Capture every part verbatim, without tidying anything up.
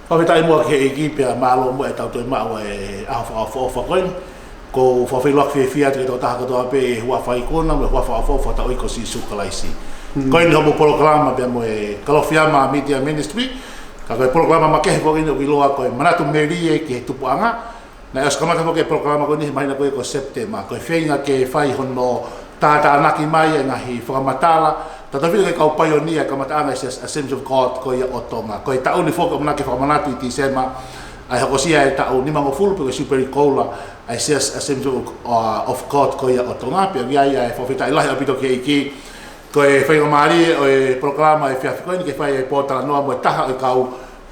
Fakafetaʻi muʻa ki he ʻEiki pea mālō muʻa ʻetau toe maʻu e ʻaho fakaʻofoʻofa ko eni. ʻOku ou fakafeʻiloaki fiefia atu ki he tokotaha kotoa pē ʻi he huafa ikuna mo e huafa fakaʻofoʻofa ʻo hotau ʻEiki ko Sīsū Kalaisi. Ko eni hoʻomou polokalama pea mo e Kalofiama Media Ministry. Ka ko e polokalama makehe foki eni ʻoku ʻiloa ko e Manatu Melie ki he Tupuʻanga. Naʻe ʻosi kamata foki e polokalama ko eni he māhina ko ia ko Sepitema. Ko e feinga ke fai hono tātānaki mai e ngaahi fakamatala, tautefito ki he kau paionia e kamataʻanga e Siasi Assemblies of God ko ia ʻo Tonga. Ko e taʻu ni foki ʻoku ʻamanaki ke fakamanatu ʻi Tīsema, ʻa e hokosia e taʻu nimangofulu pe ko e Siupeli Koula ʻa e Siasi Assemblies of, uh, of God ko ia ʻo Tonga. Pea ʻoku ʻi ai e fakafetaʻi lahi ʻaupito ki he ʻEiki. Ko e faingamālie ʻo e polokalama he efiafi ko eni ke fai e pōtalanoa mo e taha ʻo e kau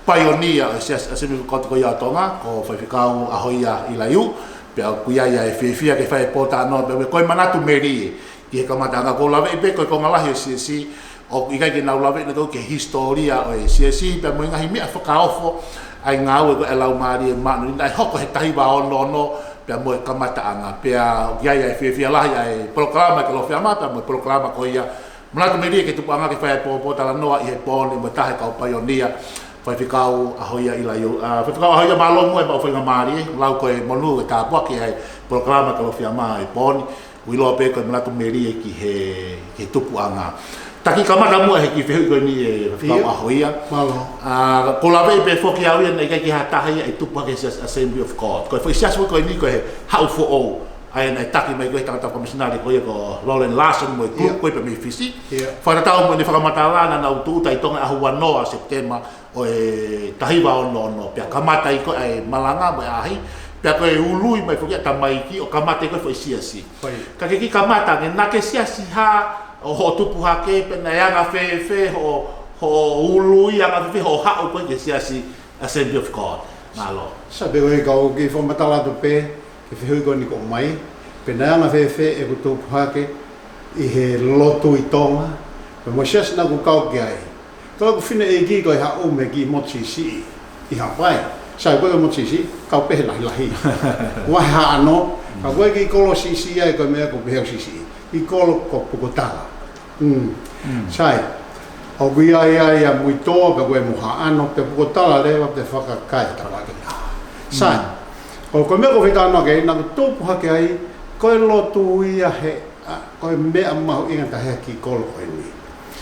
paionia ʻo e Siasi Assemblies of God ko ia ʻo Tonga, ko Faifekau ʻAhoia ʻIlaiū. Pea ʻoku ʻi ai e fiefia ke fai e pōtalanoa pea mo e ko e manatu melie ki he kamataʻanga. ʻOku ou laveʻi pē ko e konga lahi ʻo e Siasi, ʻoku ʻikai ke nau laveʻi nautolu ki he hisitōlia ʻo e Siasi pea mo e ngaahi meʻa fakaofo ʻa e ngāue ko ē ʻa e Laumālie Māʻoniʻoni naʻe hoko he taha hiva ono ono pea mo e kamataʻanga. Pea ʻoku ʻi ai e fiefia lahi ʻa e polokalama e Kalofiama pea mo e polokalama ko ia Manatu Melie ki he Tupuʻanga ke fai e pō, pōtalanoa ʻi he pō ni mo e taha e kau paionia, Faifekau ʻAhoia ʻIlaiū. ʻA, Faifekau ʻAhoia, mālō muʻa e maʻu faingamālie, lau ko e monū e tāpuaki ʻa e polokalama Kalofiama he pō ni, ʻoku ʻiloa pē ko e Manatu Melie ki he, ki he Tupuʻanga. Taki kamata muʻa he kiʻi fehuʻi ko eni e Faifekau ʻAhoia. Mālō. ʻA, ʻoku ou laveʻi pē foki au ia naʻe ʻikai ke ha taha ia ʻe tupu hake he Siasi Assembly of God. Ko e foʻi siasi ko eni ko e Haʻu Foʻou. ʻA ia naʻe taki mai ko ē he tangata fakamesinale ko ia ko Lauren Larson mo e group ko ia pē mei Fisi. Fakatatau mo ʻene fakamatala naʻa nau tūʻuta ʻi Tonga he ʻaho ua noa Sepitema ʻo e taha hiva ono ono. Pea kamata ai ko ē ʻa e malanga mo e ʻaʻahi. Pea ko e ului mai foki ʻa e tamaiki ʻo kamata ai ko ē foʻi siasi. Ka ke kiʻi kamata ange, naʻa ke siasi hā ʻo hoʻo tupu hake, pea naʻe anga fēfē hoʻo, hoʻo ului, anga fēfē hoʻo haʻu ko ē ki he Siasi Assembly of God. Mālō. Sai, pea ko e kau kiʻi fakamatala atu pē ki he fehuʻi ko eni ʻoku ʻomai, pe naʻe anga fēfē ʻeku tupu hake ʻi he lotu ʻi Tonga, pea mo e siasi naʻa ku kau ki ai. Ko ʻeku fineʻeiki ko e haʻu mei he kiʻi motu siʻisiʻi ʻi Haʻapai. Sai, ko e motu siʻisiʻi, kau pē he lahilahi. Vahe haʻano, ka ko e kiʻi kolo siʻisiʻi ai ko e meʻa ko e pehē ʻoku siʻisiʻi. Kiʻi kolo ko Pukotala. Sai, ʻoku ʻi ai ʻa Muitoa, pea ko e mo Haʻano, pea Pukotala leva, pea Fakakae, Tavake. Sai, ʻo ko e meʻa ʻoku ou fie talanoa ki ai, naʻa ku tupu hake ai, ko e lotu ia he, ʻa, ko e meʻa mahuʻinga taha he kiʻi kolo ko eni.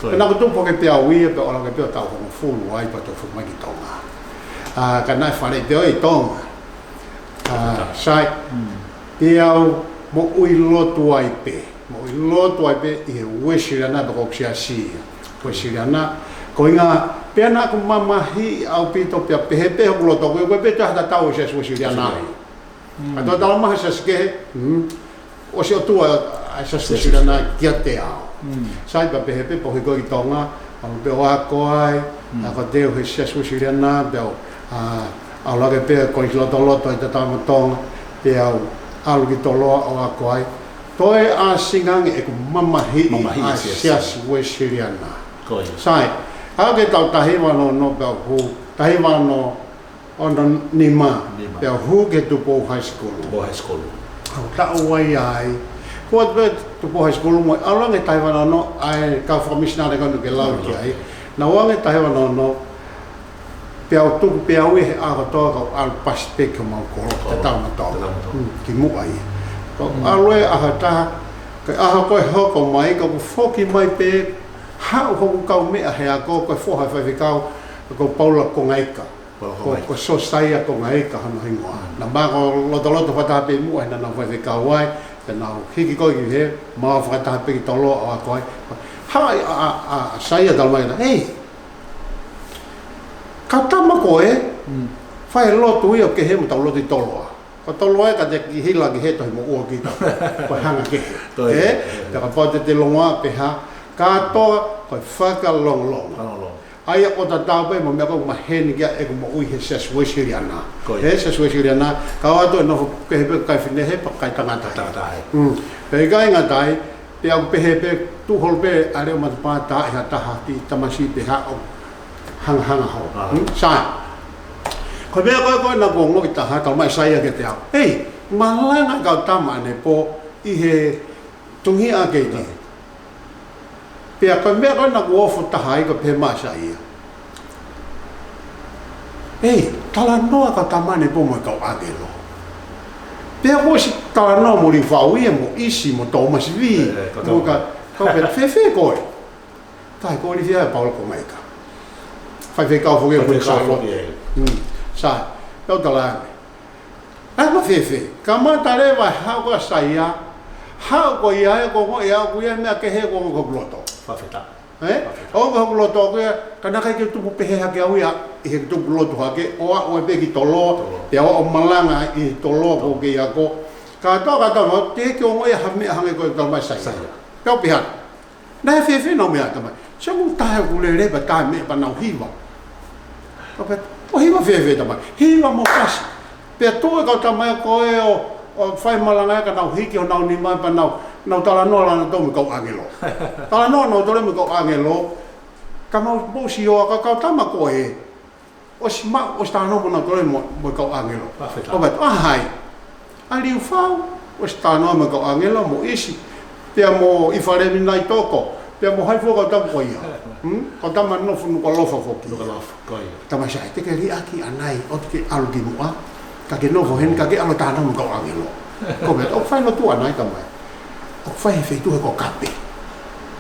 Pea naʻa ku tupu hake pē au ia, pea ʻalu hake pē au taʻu hongofulu ai, pea toki foki mai ki Tonga. ʻA, ka naʻe faleʻi pē au ʻi Tonga. ʻA, sai, pea u moʻui lotu ai pē. Moʻui lotu ai pē ʻi he Uēsiliana pea ko e siasi ia. Uēsiliana, ko e ʻuhinga, pea naʻa ku mamahiʻi ʻaupito pea pehē pē hoku loto, ko e, ko e pē taha tatau e siasi Uēsiliana. Ka tau tala mai he siasi kehe, ʻosi ʻOtua ʻa e siasi Uēsiliana kiate au. Sai, pea pehē pē pea u hiki ko ē ki Tonga, ʻalu pē au ʻo ako ai, ako teu he siasi Uēsiliana, pea u, ʻa, ʻalu hake pē ko e lotoloto ʻi Tataʻuamatonga, pea u ʻalu ki Toloa ʻo ako ai. Toe ʻāsili ange ʻeku mamahiʻi ʻa e siasi Uēsiliana. Sai, ʻalu ki he taʻu taha hiva ono ono pea u hū, taha hiva ono ono nima, pea u hū ki he Tupou High School. Tupou High School. ʻA, taʻu ai ai. Ko atu pē Tupou High School mo e ʻalu ange taha hiva ono ono ʻa e kau fakamisinale ko eni ʻoku ke lau ki ai. Naʻa ku ʻalu ange taha hiva ono ono, pea u tuku pē au ia he ʻaho kotoa ka u ʻalu pasi pē ki homau kolo, Tataʻuamatonga. Ki muʻa ia. Ka u ʻalu e ʻaho taha, ko e ʻaho ko ē hoko mai, ka u foki mai pē, haʻu hoku kaumeʻa he ako, ko e foha e faifekau, ko Paula Kongaika. Ko, ko Sosaia Kongaika hono hingoa. Naʻa mau ako lotoloto fakataha pē muʻa he naʻa nau faifekau ai, pea nau hiki ko ē ki he, mau fakataha pē ki Toloa ʻo ako ai. Haʻu ʻa, ʻa, ʻa Saia talamai kiate au, "Ei, kau tama ko ē, fai lotu ia ʻo kehe mo tau lotu ʻi Toloa. Ko Toloa ē ka te kiʻi hila ki he tohi moʻua kita. Ko e hanga kehe." Pea kapau te te longoaʻa pe hā, kātoa ko e fakalongolongo. ʻA ia ʻoku tatau pē mo e meʻa ko ē ʻoku maheni ki ai ʻeku moʻui he siasi Uēsiliana. He siasi Uēsiliana, kau atu ʻo nofo kehe pē kakai fefine he pea kakai tangata. Pea ʻikai ngata ai, pea u pehē pē, tuʻu holo pē ʻa e leʻo matapā tā ʻi ha taha kiʻi tamasiʻi pe hā ʻo hangahanga holo. Sai. Ko e meʻa ko ē ko ē naʻa ku ongoʻi taha, talamai ʻe Saia kiate au, "Ei, malanga kau tama ʻanepō ʻi he tungiʻa keiti." Pea ko e meʻa ko ē naʻa ku ofo taha ai ko e pehē mai ʻe Saia, Ei, talanoa kau Tamane pē mo e kau ʻāngelo. Pea kuo ʻosi talanoa mo Liufau ia, mo ʻIsi, mo Tōmasi Vī, ʻE, ʻe, kau mo Tōmasi. Ka, kau pē, fēfē koe? Taʻe ko Liufau ia Paula ko Maika. Faifekau foki ʻa Kuini Sālote. Faifekau foki, ʻe. Hmm. Sai, tau tala ange. ʻAi ma fēfē, kamata leva haʻu ko ē ʻa Saia, haʻu ko ia ē, ko e ongoʻi ʻaʻaku ia meʻa kehe ko ē ʻoku ʻi hoku loto. Fakafetaʻi. Ē? Fakafetaʻi. ʻOku ʻi hoku loto ko ia, ka naʻe ʻikai ke tupu pehē hake au ia, ʻi he tupu lotu hake, ʻo aʻu ai pē ki Toloa, Toloa. Pea ʻo malanga ʻi Toloa ko Toloa. Ke ako. Kātoa, kātoa, no, teʻeki ke ongoʻi ha meʻa hangē ko e tala mai Saia. Saia. Pea u pehē atu. Naʻe fēfē nau meʻa Tamai? Sio, ʻoku taha ʻoku lele pea taha meʻa pea nau hiva. Pea pehē, ʻo hiva fēfē Tamai? Hiva mo kasi. Pea tuʻu e kau tama ko ē ʻo, ʻo fai malanga ka nau hiki honau nima pea nau, nau talanoa lana tau mo e kau ʻāngelo. Talanoa nautolu mo e kau ʻāngelo. Ka mau, mau sio ʻa e kau tama ko ē. ʻOsi ma, ʻosi talanoa mo nautolu mo, mo e kau ʻāngelo. Fakafetaʻi. ʻO pehē atu, ʻa hai? ʻA Liufau, ʻosi talanoa mo e kau ʻāngelo, mo ʻIsi, pea mo ʻIfalemi Naitoko, pea mo hai fua kau tama ko ia. Hmm? Kau tama nofo Nukuʻalofa foki. Nukuʻalofa, ko ia. Tamai Saia, te ke liʻaki ʻanai, ʻoua te ke ʻalu ki muʻa, ka ke nofo heni, ka ke ʻalu talanoa mo e kau ʻāngelo. Ko e meʻa, ʻoku fai lotu ʻanai Tamai. ʻOku fai he feituʻu ko Kape.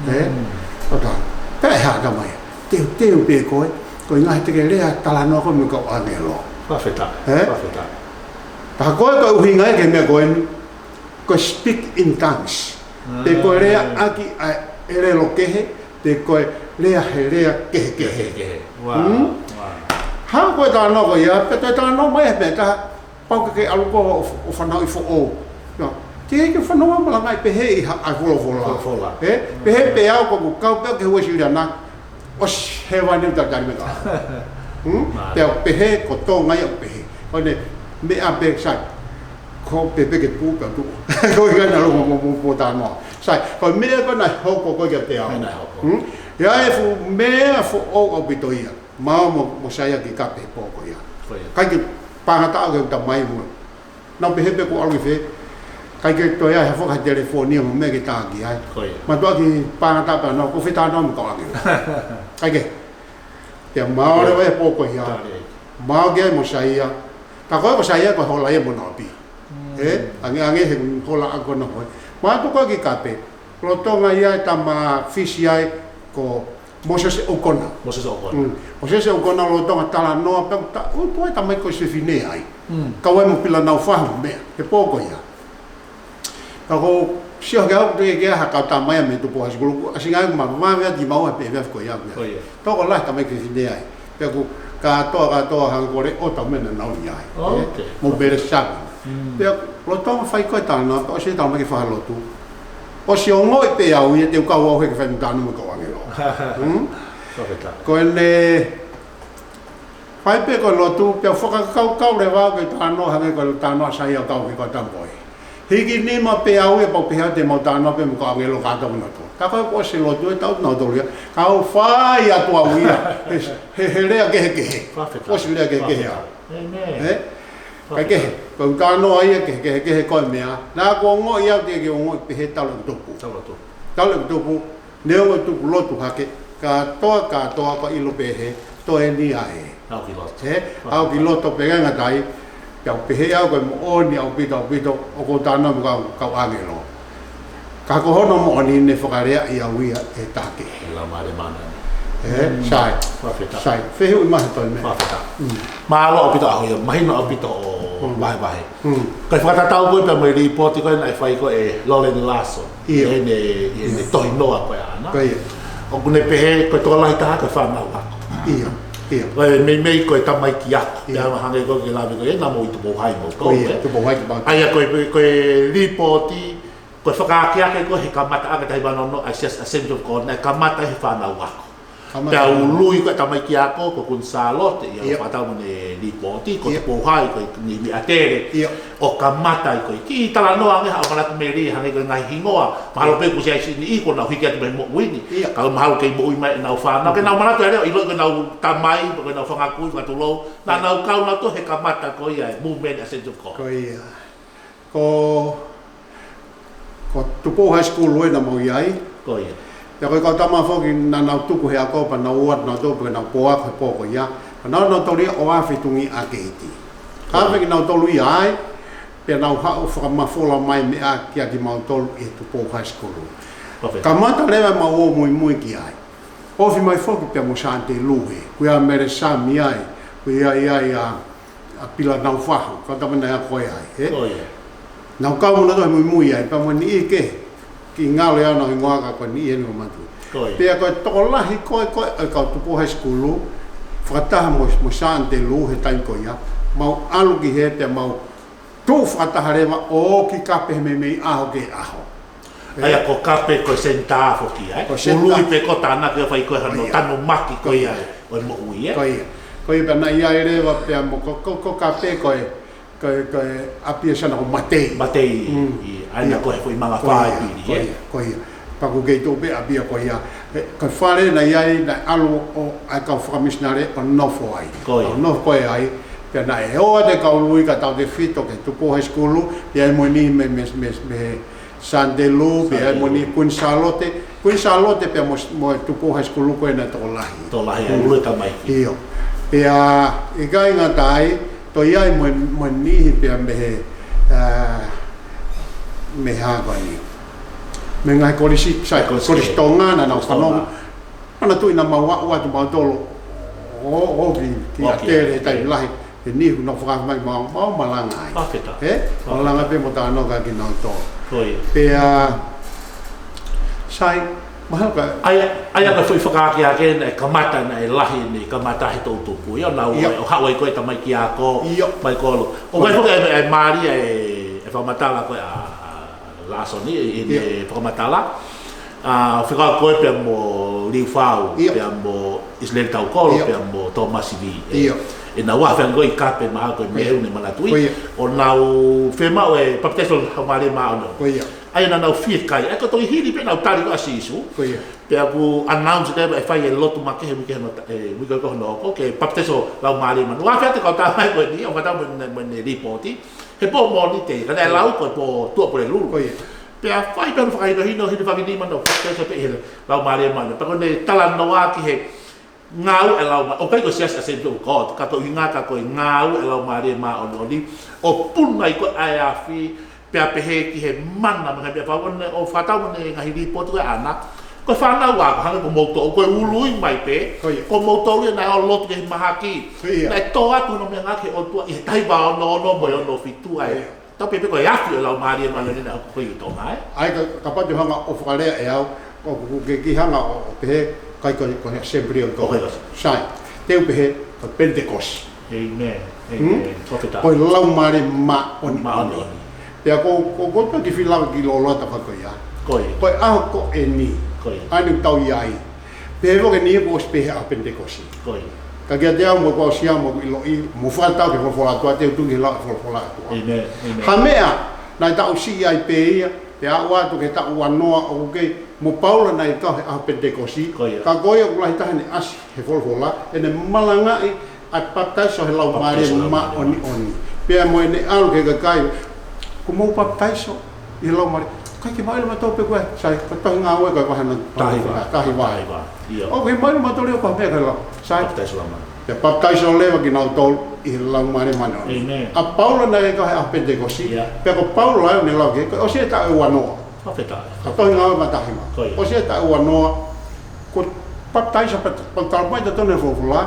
Ē? Mm. ʻO tā. Pea ʻe hā Tamai? Teuteu pē koe, ko e ʻuhinga he te ke lea talanoa koe mo e kau ʻāngelo. Fakafetaʻi. Ē? Fakafetaʻi. Tā ko e, ko e ʻuhinga ia ki he meʻa ko eni, ko e speak in tongues. Pe ko e lea ʻaki ʻa e ʻelelo kehe, pe ko e lea he lea kehekehe. Kehekehe. Wow. Hmm? Wow. Haʻu ko ē talanoa ko ia, pea toe talanoa mai he meʻa taha, pau ke ke ʻalu koe ʻo, ʻo fanauʻi foʻou. Nō, teʻeki ke fanauʻi malangaʻi pehē ʻi ha, ʻa e folofola. Folofola. Ē? Pehē pē au ko ʻeku kau pē ki he Uēsiliana, ʻosi hēvani ʻo talitali mai ka. Hmm? Mālie. Pea pehē, ko Tonga ia ʻoku pehē. Ko ʻene meʻa pē Sai. Ko pē pē ke tuʻu pē tuʻu. Ko e ʻikai naʻa longo mo, mo, mo talanoa. Sai, ko e meʻa ko ē naʻe hoko ko ē kiate au. Naʻe, naʻe hoko. Hmm? ʻI ai e fuʻu meʻa foʻou ʻaupito ia. Mau mo, mo Saia ki Kape he pō ko ia. Ko ia. ʻIkai ke pangataʻa ke uta mai mo. Nau pehē pē kuo ʻalu ki fē. ʻIkai ke toe ʻi ai ha foʻi telefoni mo e meʻa ke taki ai. Ko ia. Mātuʻaki pangataʻa pē nau, ko fē talanoa mo e kau ʻāngelo. ʻIkai ke. Pea mau leva he pō ko ia. Tali. Mau ki ai mo Saia. Ka ko e ko Saia ko e hola ia mo Naopi. Mm. Ē? Ange, ange he hola ʻaʻaku ko ē. Mau tuʻu ko ē ki Kape. Lolotonga ia e tama Fisi ai ko Mōsese ʻOkona. Mōsese ʻOkona. Mm. Mōsese ʻOkona lolotonga talanoa pē, ta, ʻo tuʻu ai tama ko e fefine ai. Mm. Kau ai mo Pila Naufahu meʻa, he pō ko ia. Ka ko sio hake au ke, ke ha kau tama ia mei Tupou High School, ʻa singa ai ma, ma, mea ki mau a pē, pē ko ia meʻa. Ko ia. Tokolahi tama ko e fefine ai. Pea ʻoku kātoa, kātoa hangē ko e leʻo tau meʻa naʻa nau ʻi ai. Oh, ē? Okay. Mo Bele Savi. Mm. Pea lolotonga fai ko ē talanoa, pea ʻosi e tau mai ki he fale lotu. ʻOsi ongoʻi pē au ia te u kau au he ke fai mo talanoa mo e kau ʻāngelo. Hmm? Fakafetaʻi. Ko ʻene fai pē ko e lotu, pea fakakaukau leva au ke talanoa hangē ko e talanoa Saia ʻo kau ki he kau tama ko ē. Hiki nima pē au ia pea u pehē au te mau talanoa pē mo e kau ʻāngelo kātoa nautolu. Ka ko e ʻosi e lotu ʻe tau nautolu ia. Ka u fai atu au ia. He, he, he lea kehekehe. Fakafetaʻi. ʻOsi lea kehekehe au. Fakafetaʻi. ʻĒmeni. Ē? Ka kehe, ko e talanoa ia kehekehe ko e meʻa. Naʻa ku ongoʻi au teʻeki ongoʻi pehē talu ʻeku tupu. Talu ʻeku tupu. Talu ʻeku tupu, neongo e tupu lotu hake, kātoa, kātoa ko e ʻilo pehē, toe ni a ē. Aʻu ki loto. Ē? Aʻu ki loto pē ngata ai, pea u pehē au ko e moʻoni ʻaupito, ʻaupito, ʻoku ou talanoa mo e kau, kau ʻāngelo. Ka ko hono moʻoni ne fakalea ʻi au ia ʻe taha kehe. ʻE lau mālie māmani. Ē, mm. Sai. Fakafetaʻi. Sai. Fehuʻi mai ha toe meʻa. Fakafetaʻi. Mm. Mālō ʻaupito ʻaho ia, mahino ʻaupito ʻo mm. Vahevahe. Mm. Ko e fakatatau ko ē pea mo e lipooti ko ē naʻe fai ko ē ʻe Loren Larson. ʻIo. ʻI heʻene, ʻi heʻene tohi noa ko ē ʻaʻana. Ko ia. ʻOku ne pehē ko e tokolahi taha ko e fānau ako. ʻIo, ʻio. Ko e meimei ko e tamaiki ako. ʻIo. Pea mahalo hangē ko e ke lave ko ē naʻa mou ʻi Tupou Hai mo ko ia, ē? Tupou Hai, Tupou Hai. ʻA ia ko e, ko e lipooti, ko e fakaakeake ko ē he kamata ʻa e tahi vanono, ʻa e Assemblies of God, naʻe kamata he fānau ako. Kamata. Pea ului ko e tamaiki ako, ko Kuini Sālote, ia ʻIo. Fakatau mo ʻene lipooti, ko ʻIo. Tupou Hai, ko e niʻihi meʻatele, ʻIo. ʻO kamata ai ko e kiʻi talanoa ange ha ʻokalatu meli, hangē ko e ngaahi hingoa, mahalo ʻIo. Pē kuo ʻosi ʻi ai e siʻi niʻihi kuo nau hiki atu mei he moʻui ni, ʻIo. Ka mahalo kei moʻui mai ʻenau fānau, ke nau manatu ʻa e leo, ʻiloʻi ko ʻenau tamai, ko ʻenau fanga kui, fanga tulou, naʻa ʻIo. Nau kau nautolu he kamata ko ia e movement Assemblies of God. Ko ia. Ko, ko Tupou High School ē naʻa mau ʻi ai. Ko ia. Pea ko e kau tama foki naʻa nau tuku he ako pea nau ō atu nautolu pea nau pō ako he pō ko ia. Ka nau, nautolu ia ʻo afe tungi ʻa keiti. Ka afe kinautolu ia ai, pea nau haʻu fakamafola mai meʻa kia kimautolu ʻi he Tupou High School. Kamata leva ʻemau ō muimui ki ai. Ofi mai foki pea mo Sante Luhe, ko ia Mele Sami ai, ko ia ia ia ʻa Pila Naufahu, ka tamana ia ko ē ai, ē? Nau kau mo nautolu muimui ai, pea mo e niʻihi kehe, kiʻi ngalo ia ʻenau hingoa ka ko e niʻihi eni ʻoku matu. Pea ko e tokolahi ko ē ko ē ʻo e kau Tupou High School, fakataha mo, mo Sante Lu he taimi ko ia, mau ʻalu ki hē pea mau tuʻu fakataha leva ʻo ō ki kape he meimei ʻaho ki he ʻaho. ʻA ia ko kape ko e senitā foki, ē? Ko e senitā. Ului pē ko e tānaki ʻo fai ko ē hano tanumaki ko ia ʻo e moʻui, ē? Ko ia. Ko ia pea naʻe ʻi ai leva pea mo ko, ko, ko kape ko e, ko e, ko e ʻapia sana ko Matei. Matei, ʻa ia ko e foʻi manga fai pili, ē? Ko ia, ko ia. Pea ʻoku kei tuʻu pē ʻapia ko ia. He, ko e fale naʻe ʻi ai, naʻe ʻalu ʻo, ʻa e kau fakamisinale ʻo nofo ai. Ko ia. ʻO nofo ko ē ai. Pea naʻe ō atu e kau Ului ka tautefito ki he Tupou High School, pea ʻi ai mo e niʻihi mei, mei, mei, mei Sante Lu, pea ʻi ai mo e niʻihi Queen Sālote. Queen Sālote pea mo, mo e Tupou High School ko ē naʻe tokolahi. Tokolahi, ʻa e ʻulu e tamaiki. ʻIo. Pea ʻikai ngata ai, toe ʻi ai mo e, mo e niʻihi pea mei he, ā, mei he hā ko eni. Mei he ngaahi kolisi, sai, kolisi Tonga, naʻa nau fanongo. Mana tuʻi naʻa mau aʻu atu mautolu ʻo, ʻo ki, ki ʻAtele he taimi lahi, he niʻihi naʻa nau fakahā mai mau, mau malanga ai. Ē? Malanga pē mo talanoa kia kinautolu. Pea, sai, mahalo ka ʻA ia, ʻa ia ko e foʻi fakaakeake naʻe kamata, naʻe lahi ʻene kamata he toʻutupu. ʻIo, naʻa nau ō ʻo haʻu ai ko ē tamaiki ako, mai kolo. ʻOku ʻi ai foki e, e mālie e, e fakamatala ko ē ʻa, ʻa Lāsoni, ʻi heʻene fakamatala. ʻA, fekau ko ē pea mo Liufau, pea mo ʻIsileli Taukolo, pea mo Tōmasi Vī. ʻE, ʻenau afe ange ko ē ʻi kape mahalo ko e meʻa ʻoku ne manatuʻi. ʻO nau fiemaʻu e papitaiso Laumālie Māʻoniʻoni. ʻA ia naʻa nau fiekaia. ʻA ia ko e toki hili pē ʻenau tali ko ē ʻa Sīsū. Pea ʻoku announce leva ʻe fai e lotu makehe he uike hono, e, uike ko hono hoko, ke papitaiso Laumālie Māʻoniʻoni. Ua fea te kau tā mai ko eni, ʻo fakatau mo ʻene, mo ʻene lipooti. He pō Mōnite, ka naʻe lau ko e pō Tuʻapulelulu. Pea fai pē hono fakahinohino, hili fanga nima naʻa nau papitaiso pē ʻi he Laumālie Māʻoniʻoni. Pea ko ʻene talanoa ki he ngāue ʻa e Laumālie, ʻoku ʻikai ko e siasi Assembly of God, ka ko e ʻuhinga ka ko e ngāue ʻa e Laumālie Māʻoniʻoni, ʻo puna ai ko ē ʻa e afi, pea pehē ki he mana mo e ngaahi meʻa fakaʻosi, ʻo fakatau mo ʻene ngaahi lipooti ko ē ʻaʻana, ko e fānau ako, hangē ko moutolu, ko e ului mai pē, ko moutolu ia naʻe ō ʻo lotu ki he mahaki, naʻe tō atu hono meʻangāue ki he ʻOtua ʻi he taha hiva ono ono mo e ono fitu ai. Tau pehē pē ko e afi ʻo e Laumālie Māʻoniʻoni naʻe hoko ko ē ʻi Tonga, ē? ʻA ia ka, kapau te u hanga ʻo fakalea ʻe au, ʻoku ke kiʻi hanga ʻo, ʻo pehē, ʻikai ko e, ko e Assembly of God. Sai. Te u pehē, ko e Penitekosi. ʻĒmeni. Ko e Laumālie Māʻoniʻoni. Pea ko, ko, ko e kiʻi fili lava kiʻi lōloa tafa ko ia. Ko e ʻaho ko eni. ʻA eni ʻoku tau ʻi ai. Pehē foki eni kuo ʻosi pē he ʻaho Penitekosi. Ka kiate au mo kuo ʻosi au mo ʻiloʻi, mo fakatau ki he folofola ʻa e ʻOtua, te u tuʻu ki he lau ʻa e folofola ʻa e ʻOtua. Ha meʻa, naʻe taʻu siʻi ai pē ia, pea aʻu atu ki he taʻu ua noa ʻoku kei, mo Paula naʻe kau he ʻaho Penitekosi, ka ko ia ʻoku lahi taha ʻene ʻasi he folofola, ʻene malangaʻi ʻa e papitaiso he Laumālie Māʻoniʻoni. Pea mo ʻene ʻalu ki he kakai, kuo mou papitaiso ʻi he Laumālie. ʻIkai ke mau ʻilo mautolu pē ko e, sai, ko e tohi Ngāue ko e vahe na taha hiva. ʻOku ʻikai ke mau ʻilo mautolu ia ko e hā e meʻa ko e lau. Sai. Pea papitaiso leva kinautolu ʻi he Laumālie Māʻoniʻoni. ʻA Paula naʻe kau he ʻaho Penitekosi, pea ko Paula ʻoku ne lau ki ai, ko e ʻosi e taʻu ua noa. Ka tohi Ngāue vahe taha hiva. ʻOsi e taʻu ua noa, kuo papitaiso pea, pea tala mai ʻe he folofola,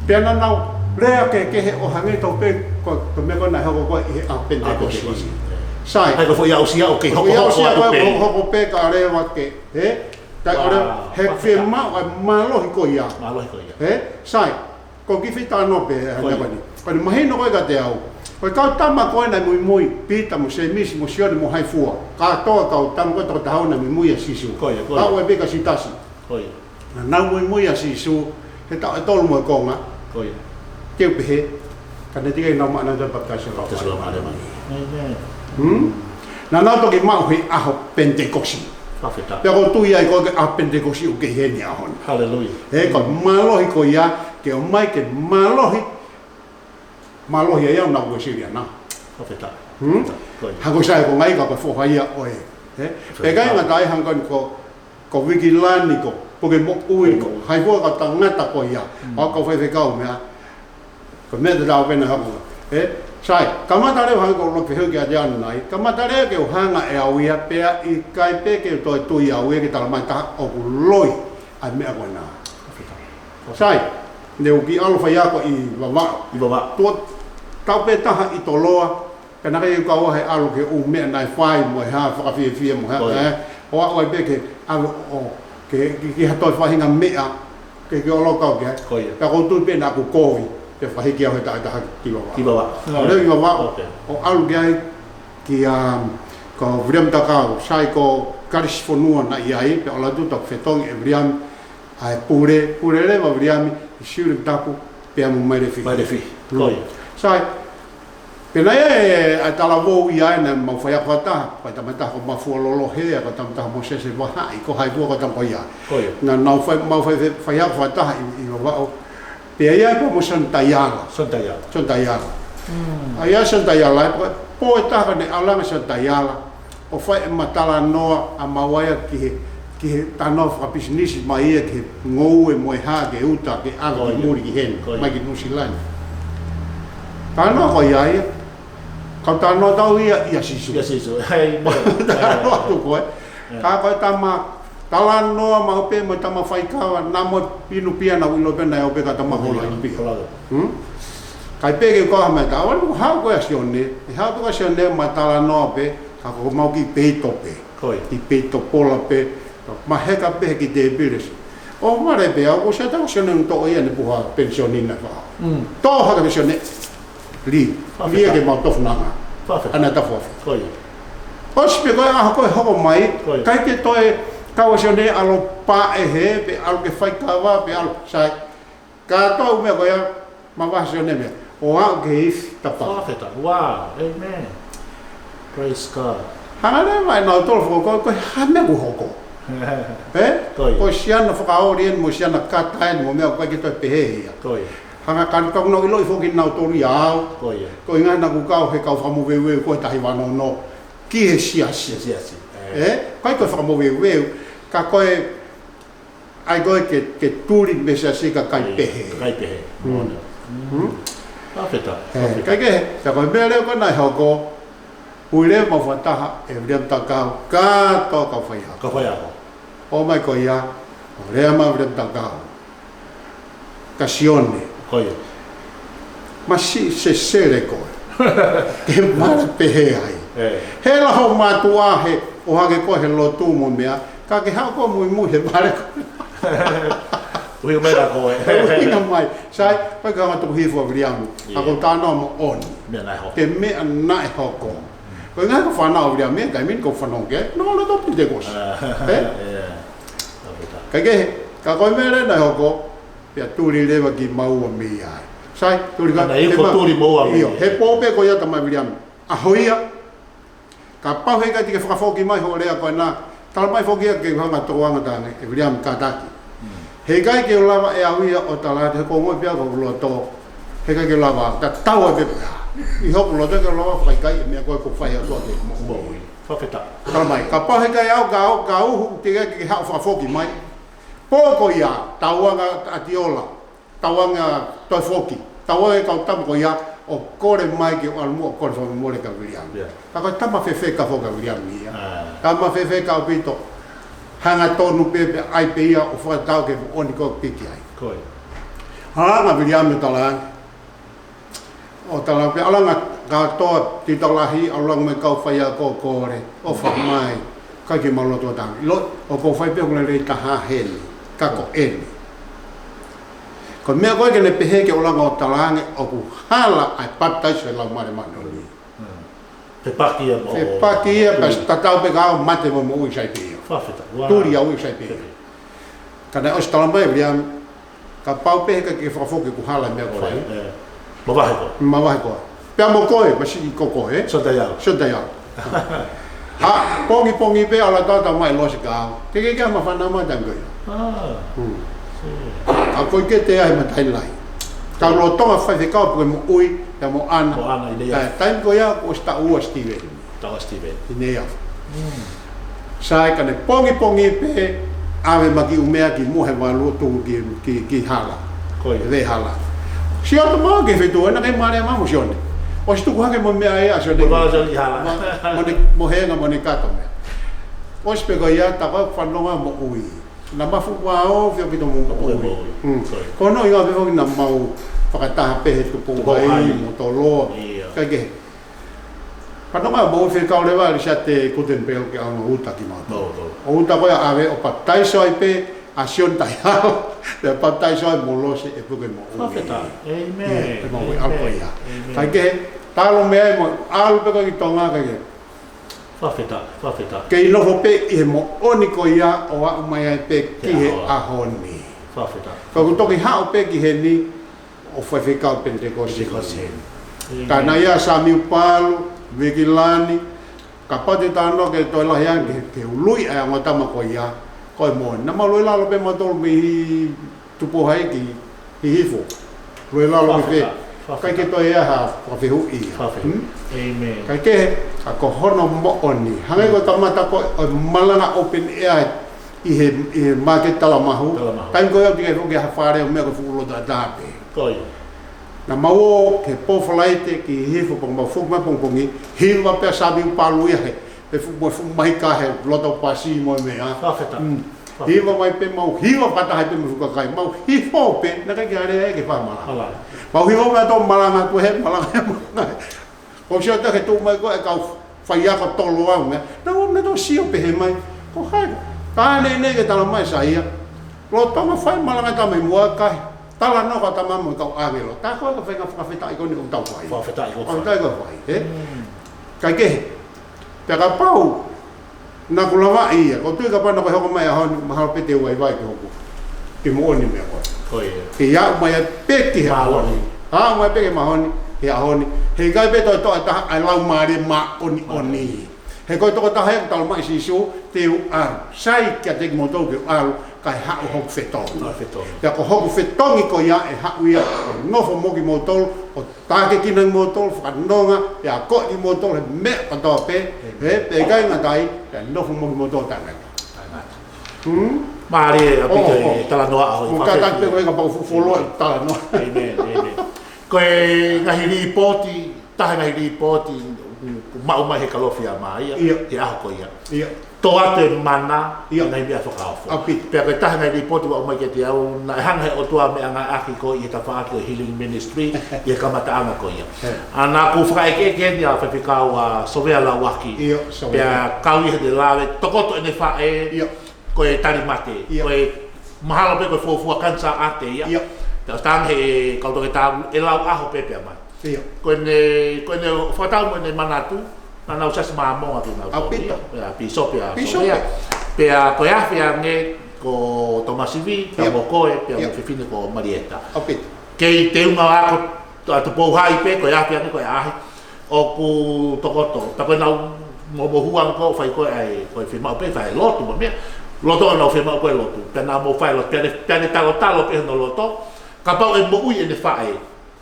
pea naʻa nau lea kehekehe ʻo hangē tofu pē ko e, ko e meʻa ko ē naʻe hoko ko ē ʻi he ʻaho Penitekosi. Sai. ʻA ia ko e foʻi aʻusia ʻoku kei hokohoko atu pē. Hoko pē ka leva ke, ē? Ka ʻoku leva, he fiemaʻu ʻa e mālohi ko ia. Mālohi ko ia. Ē? Sai. Ko e kiʻi fita noa pē, ʻa e meʻa ko eni. Ko ʻene mahino ko ē kiate au. Ko e kau tama ko ē naʻe muimui, Pita mo Sēmisi mo Sione mo hai fua. Kātoa kau tama ko ē toko taha ua naʻe muimui ʻia Sīsū. Ko ia, ko ia. Aʻu ai pē kia Siutasi. Ko ia. Naʻa nau muimui ʻia Sīsū, he taʻu ʻe tolu mo e konga. Ko ia. Te u pehē, ka naʻe teʻeki ai ke nau maʻu ʻenautolu e papitaiso Laumālie Māʻoniʻoni. ʻĒmeni. Naʻa nau toki maʻu he ʻaho Penitekosi. Pea ʻoku ou tui ai ko e ʻaho Penitekosi ʻoku kei heni he ʻaho ni. Haleluia. Ē, ko e mālohi ko ia, ke ʻomai ke mālohi, mālohi ai au naʻa ku Uēsiliana. Ha ko e sai ko ngai ka ko e foha ia ʻo e. Ē? Pea ʻikai ngata ai hangē ko eni ko, ko Vikilani ko, Pukemoʻui ko, hai fua kau tangata ko ia. ʻA e kau faifekau meʻa. Ko e meʻa te tau pehē naʻe hoko. Ē, sai, kamata leva hangē ko e loki fehuʻi kiate au ʻanenai. Kamata leva ke u hanga ʻe au ia pea ʻikai pē ke u toe tui au ia ke talamai taha ʻoku loi ʻa e meʻa ko ena. Sai, ne u kiʻi ʻalu faiako ʻi Vavaʻu. ʻI Vavaʻu. Tuʻo taʻu pē taha ʻi Toloa, pea naʻe ʻikai ke u kau au he ʻalu ki he ʻū meʻa naʻe fai mo e hā fakafiefia mo e hā, ʻo ia, ē, ʻo aʻu ai pē ke ʻalu ʻo, ke, ke, ke ha toe faʻahinga meʻa, ke, ke ʻalu kau ki ai. Ko ia. Pea ʻoku ou tui pē naʻa ku kovi, pea fakahiki au he taʻu ʻe taha ki Vavaʻu. Ki Vavaʻu. ʻO lele ʻi Vavaʻu, ʻo ʻalu ki ai, kia, um, ko Viliami Takau, sai ko Kalisi Fonua naʻe ʻi ai, pea ʻalu atu ʻo fetongi ʻe Viliami ʻa e pule, pule leva ʻa Viliami ʻi Siuleki Tapu pea mo Mailefihi. Mailefihi. Ko ia. Sai, pea naʻe ʻi ai e, ʻa e talavou ia naʻa mau faiako fakataha, ko e tama ʻe taha ko Mafua Lolohe, ko e tama ʻe taha ko Mōsese Vahaʻi, ko hai fua ko e tama ko ia. Ko ia. Naʻa, naʻa mau fai, mau fai, fai, faiako fakataha ʻi, ʻi Vavaʻu. Pea ʻi ai pē mo Sione Taiala. Sione Taiala. Sione Taiala. ʻA ia Sione Taiala, ʻi he pō ʻe taha naʻe ʻalu ange Sione Taiala ʻo fai ʻema talanoa ʻa maua ia ki he, ki he talanoa fakapisinisi mai ia ki he ngoue mo e hā ke uta, ke ʻave ki muli ki heni, mai ki Nuʻusila ni. Talanoa ko ia ia. Kau talanoa atu ia ʻia Sīsū. ʻIa Sīsū. Talanoa atu ko ē. Ka ko e tama talanoa maʻu pē mo e tama faikava, naʻa mo Inupia naʻa ku ʻilo pē naʻe ʻo pē ka tama hola Inupia. Hmm? ʻIkai pē ke u kau ha meʻa, tau anu haʻu ko ē ʻa Sione, ʻi haʻu ko ē ʻa Sione mo talanoa pē, ka ko mau kiʻi peito pē. Ko ia. Kiʻi peito pola pē, maheka pē he kiʻi tēpile. ʻO vale pē au, ko Sione, tau Sione ʻoku toʻo ia ʻene puha penisioni naʻe fai. Toʻo hake pē Sione, lī, lī ia ke mau tofu nanga. ʻAna tafu afi. Ko ia. ʻOsi pē ko e ʻaho ko ē hoko mai, ʻikai ke toe kau ʻa Sione ʻalu paʻe he, pe ʻalu ke faikava, pe ʻalu sai. Kātoa ʻū meʻa ko ia, mavahe Sione mei ai ʻo aʻu ki he ifi tapa. Fakafetaʻi. Wow. Amen. Praise God. Hanga leva ʻe nautolu ʻo fakakaukau ko e hā e meʻa ʻoku hoko. Ē? Ko ia. Ko e siana fakaoli eni mo e siana kata eni mo e meʻa ʻoku ʻikai ke toe pehē ia. Ko ia. Hanga ka, ka naʻa ku ʻiloʻi foki nautolu ia au. Ko ia. Ko e ʻuhinga naʻa ku kau he kau fakamoveuveu ko e taha hiva ono ono ki he siasi. Siasi. Ē? ʻIkai ko e fakamoveuveu, ka ko e ʻai ko ē ke, ke tuli mei he siasi ka ʻikai pehē. ʻIkai pehē. Fakafetaʻi. Ē, ʻikai ke, ka ko e meʻa leva ko ē naʻe hoko, ui leva mau fakataha ʻe Viliami Takau, kātoa kau faiako. Kau faiako. ʻO mai ko ia, ʻo lea mai Viliami Takau. Ka Sione. Ko ia. Masiʻi sesele koe. Ke mala pehē ai. He la ho mātuʻa he ʻohake koe he lotu mo e meʻa. Ka ke haʻu koe muimui he vale koe. Ui mai la koe. Ui mai. Sai, ʻikai ke hanga tuku hifo ʻa Viliami. Ka ko e talanoa moʻoni. Meʻa naʻe hoko. Ke meʻa naʻe hoko. Ko e ʻuhinga ko e fānau ʻa Viliami, taimi ni ko e fānau ke. No, no, no, Pentecost. Ē? ʻIkai ke, ka ko e meʻa leva naʻe hoko, pea tuli leva kimaua mei ai. Sai, tuli ka, ʻana iko tuli maua mei ai. He pō pē ko ia tama Viliami. ʻAho ia, kapau heʻikai te ke fakafoki mai hoʻo lea ko ena, talamai foki ia ke u hanga ʻo toʻo ange ʻa e tangi, ʻe Viliami kātaki. Heʻikai ke u lava ʻe au ia ʻo tala atu he ko e ngoi pea ko e loto. Heʻikai ke u lava, tatau ai pē ko ia. ʻI hoku loto ke u lava fakaʻikaiʻi e meʻa ko ē ʻoku fai atu ʻa e moʻui. Fakafetaʻi. Talamai, kapau heʻikai au, ka au, ka uhu, te ke haʻu fakafoki mai. Pō ko ia, tauange ʻa Tiola, tauange ʻa Toefoki, tauange kau tama ko ia, ʻo kole mai ke ʻalu muʻa ʻo kole fakamole kia Viliami. Ka ko e tama fefeka foki ʻa Viliami ia. Tama fefeka ʻaupito, hangatonu pē pea ʻai pē ia ʻo fakatau ke moʻoni ko e piki ai. Ko ia. Hanga ʻa Viliami ʻo tala ange, ʻo tala pē, ʻalu ange kātoa, tita lahi, ʻalu ange mai kau faiako ʻo kole, ʻo fakamai, ʻikai ke mau loto tangi. ʻIlo, ʻoku ou fai pē ʻoku lelei taha heni, ka ko eni. Ko e meʻa ko ē ke ne pehē ke ʻalu ange ʻo tala ange ʻoku hala ʻa e papitaiso ʻi he Laumālie Māʻoniʻoni. Fepaki ia mo. Fepaki ia, pea tatau pē ka au mate mo moʻui sai pē ia. Fakafetaʻi. Tuli au ia sai pē ia. Ka naʻe ʻosi talamai ʻe Viliami, kapau pē heʻikai ke fakafoki ʻoku hala e meʻa ʻoku fai. Mavahe koe. Mavahe koe. Pea mo koe, masiʻi ko koe, ē? Sione Taiala. Sione Taiala. Ha, pongipongi pē ʻalu atu ʻo tala mai Losi kia au. Ke ke kia ma fana ma tango ia. ʻA ko ē ke te ai matai lai. Ka lolotonga faifekau puke moʻui, pea mo ʻAna. Mo ʻAna ʻi nei. Taimi ko ia, ʻosi taʻu ua Steven. Taʻu ua Steven. ʻI nei au. Sai ka ne pongipongi pē, ʻave ma kiʻi ʻū meʻa ki muʻa he valu ʻo tuku ki, ki, ki hala. Ko ia. He hala. Sio atu mai ki he feituʻu ʻena, kei mālie mai mo Sione. ʻOsi tuku hake mo e meʻa ia ʻa Sione. Mo e vala Sione ki hala. Mo, mo ne, mo e hēnga mo e kato meʻa. ʻOsi pē ko ia, tā ko e fanongo moʻui. Naʻa mau fuʻu vao, fia pito mo Mo moʻui. moʻui. Mm. Sorry. Ko hono ʻuhinga pē foki naʻa mau fakataha pē he Tupou Tupou Hai, Hai. mo Toloa. ʻIo. Kae kehe. Fanongo moʻui fekau leva ʻa Lisiate Kutenipelo ke ʻalu ʻo uta kimautolu. Mo, mo. ʻO uta ko ia ʻave ʻo papitaiso ai pē ʻa Sione Taihao, pea papitaiso ai mo Lose ʻe puke moʻui. Fakafetaʻi. ʻĒmeni. ʻIo, ʻe moʻui ʻalu ko ia. ʻĒmeni. Kae kehe, talu mei ai mo ʻalu pē ko ē ki Tonga kae kehe. Fakafetaʻi, fakafetaʻi. Kei nofo pē ʻi he moʻoni ko ia ʻo aʻu mai ai pē ki Ki he ʻaho. ʻaho ni. Fakafetaʻi. Ka ʻoku toki haʻu pē ki heni ʻo faifekau Penitekosi. Penitekosi. ʻĒmeni. Ka naʻe ʻi ai ʻa Samiu Palu, Viki Lani, kapau te tau talanoa ke toe lahi ange, ke ului ʻa e ongo tama ko ia, ko e moʻoni. Naʻa mau ʻalu lalo pē mautolu mei Tupou Hai ki Hihifo. Ului lalo ki fē. Fakafetaʻi. Fakafetaʻi. ʻIkai ke toe ʻi ai ha fakafehuʻi ia. Fakafetaʻi. Hmm? ʻĒmeni. Kae kehe, ka ko hono moʻoni. Hangē ko e kamata ko ē ʻo e malanga open air ʻi he, ʻi he māketi Talamahu. Talamahu. Taimi ko ia ʻoku ʻikai foki ha fale ʻo meʻa, ko e fuʻu loto ʻatā pē. Ko ia. Naʻa mau ō ki he pō Falaite ki Hihifo, pea mau foki mai pongipongi, hiva pē ʻa Samiu Palu ia he, he fuʻu, mo e fuʻu maika he loto pasi mo e meʻa. Fakafetaʻi. Mm. Fakafetaʻi. Hiva mai pē mau, hiva fakataha pē mo e fuʻu kakai. Mau hifo pē, naʻe ʻikai ke ʻi ai ha lea ia ke fai ha malanga. Malanga. Mau hifo mai ʻo malanga ko ē, malanga, malanga. Ko e sio atu ki he tuʻu mai ko ē ʻa e kau faiako Toloa mo e meʻa. Naʻa nau ō ʻo sio pehē mai. Ko hai? Ka neʻineʻi ke tala mai Saia. Lolotonga fai malanga ʻa e tama ʻi muʻa, kae talanoa ʻa e tama mo e kau ʻāngelo. Tā ko ē ko e faʻahinga fakafetaʻi ko eni ʻoku tau fai. Fakafetaʻi ko ē. Fakafetaʻi ko ē fai, ē? Mm. Kae kehe. Pea kapau naʻa ku lavaʻi ia, ʻoku ou tui kapau naʻa ku hoko mai he ʻaho ni, mahalo pē te u vaivai ke hoko. Ke moʻoni e meʻa ko ē. Ko ia. Ke aʻu mai ai pē ki he ʻaho ni. Māʻoniʻoni. Aʻu mai pē ki he ʻaho ni, he ʻaho ni. Heʻikai pē toe toʻo ʻe ha taha ʻa e Laumālie Māʻoniʻoni. Māʻoniʻoni. He ko e tokotaha ia ʻoku talamai ʻe Sīsū, te u ʻalu. Sai kiate kimoutolu ke u ʻalu, kae haʻu hoku fetongi. Haʻu fetongi. Pea ko hoku fetongi ko ia ʻe haʻu ia, ʻo nofo mo kimoutolu, ʻo tākiekina kimoutolu, fakanonga, pea akoʻi kimoutolu he meʻa kotoa pē, ʻĒmeni. He, pea ʻikai ngata ai, pea nofo mo kimoutolu taʻengata. Taʻengata. Hmm? Mālie ʻaupito ʻOku, e ʻoku. talanoa ʻaho ʻoku ʻi kātaki pē ko e kapau fuʻu fuoloa ʻi talanoa. ʻĒmeni, ʻēmeni. Ko e ngaahi līpooti, taha e ngaahi līpooti, ʻoku maʻu mai he Kalofiama ia, ʻIo. he ʻaho ko ia. ʻIo. Tō atu e mana, ʻIo. ngaahi meʻa fakaofo. ʻAupito. Pea ko e taha e ngaahi līpooti ʻoku maʻu mai kiate au, naʻe hanga he ʻOtua ʻo meʻangāueʻaki ko ē ʻi he tafaʻaki ʻo e Healing Ministry, ʻi he kamataʻanga ko ia. He. ʻA, naʻa ku fakaʻekeʻeke ʻeni ʻa e faifekau ʻa Sovea Lauaki. ʻIo, Sovea. Pea kau ia he lave, tokoto ʻene faʻē, ʻIo. ko e tali mate, ʻIo. ko e mahalo pē ko e fuofua kanisā ʻaʻate ia. ʻIo. Pea ʻosi talaange he kau toketā, ʻe lau ʻaho pē pea mai. ʻIo. Ko ʻene, ko ʻene fakatau mo ʻene manatu, naʻa nau Siasi Māmonga kinautolu. ʻAupito. Pea pīsope ʻa Pīsope. Sovea. Pea ko e afe ange ko Tomasi Vī, pea ʻIo. mo koe, pea mo ʻIo. e fefine ko Malieta. ʻAupito. Kei teunga ako ʻa Tupou Hai pē, ko e afe ange ko e ʻaʻahi. ʻOku tokoto, pea ko ʻenau momohu ange ko ē fai ko ē ʻa e, ko e fiemaʻu pē fai lotu mo e meʻa. Loto ʻenau fiemaʻu ko ē lotu. Pea naʻa mau fai lotu, pea ne, pea ne talotalo pē hono loto. Kapau ʻe moʻui ʻene faʻē,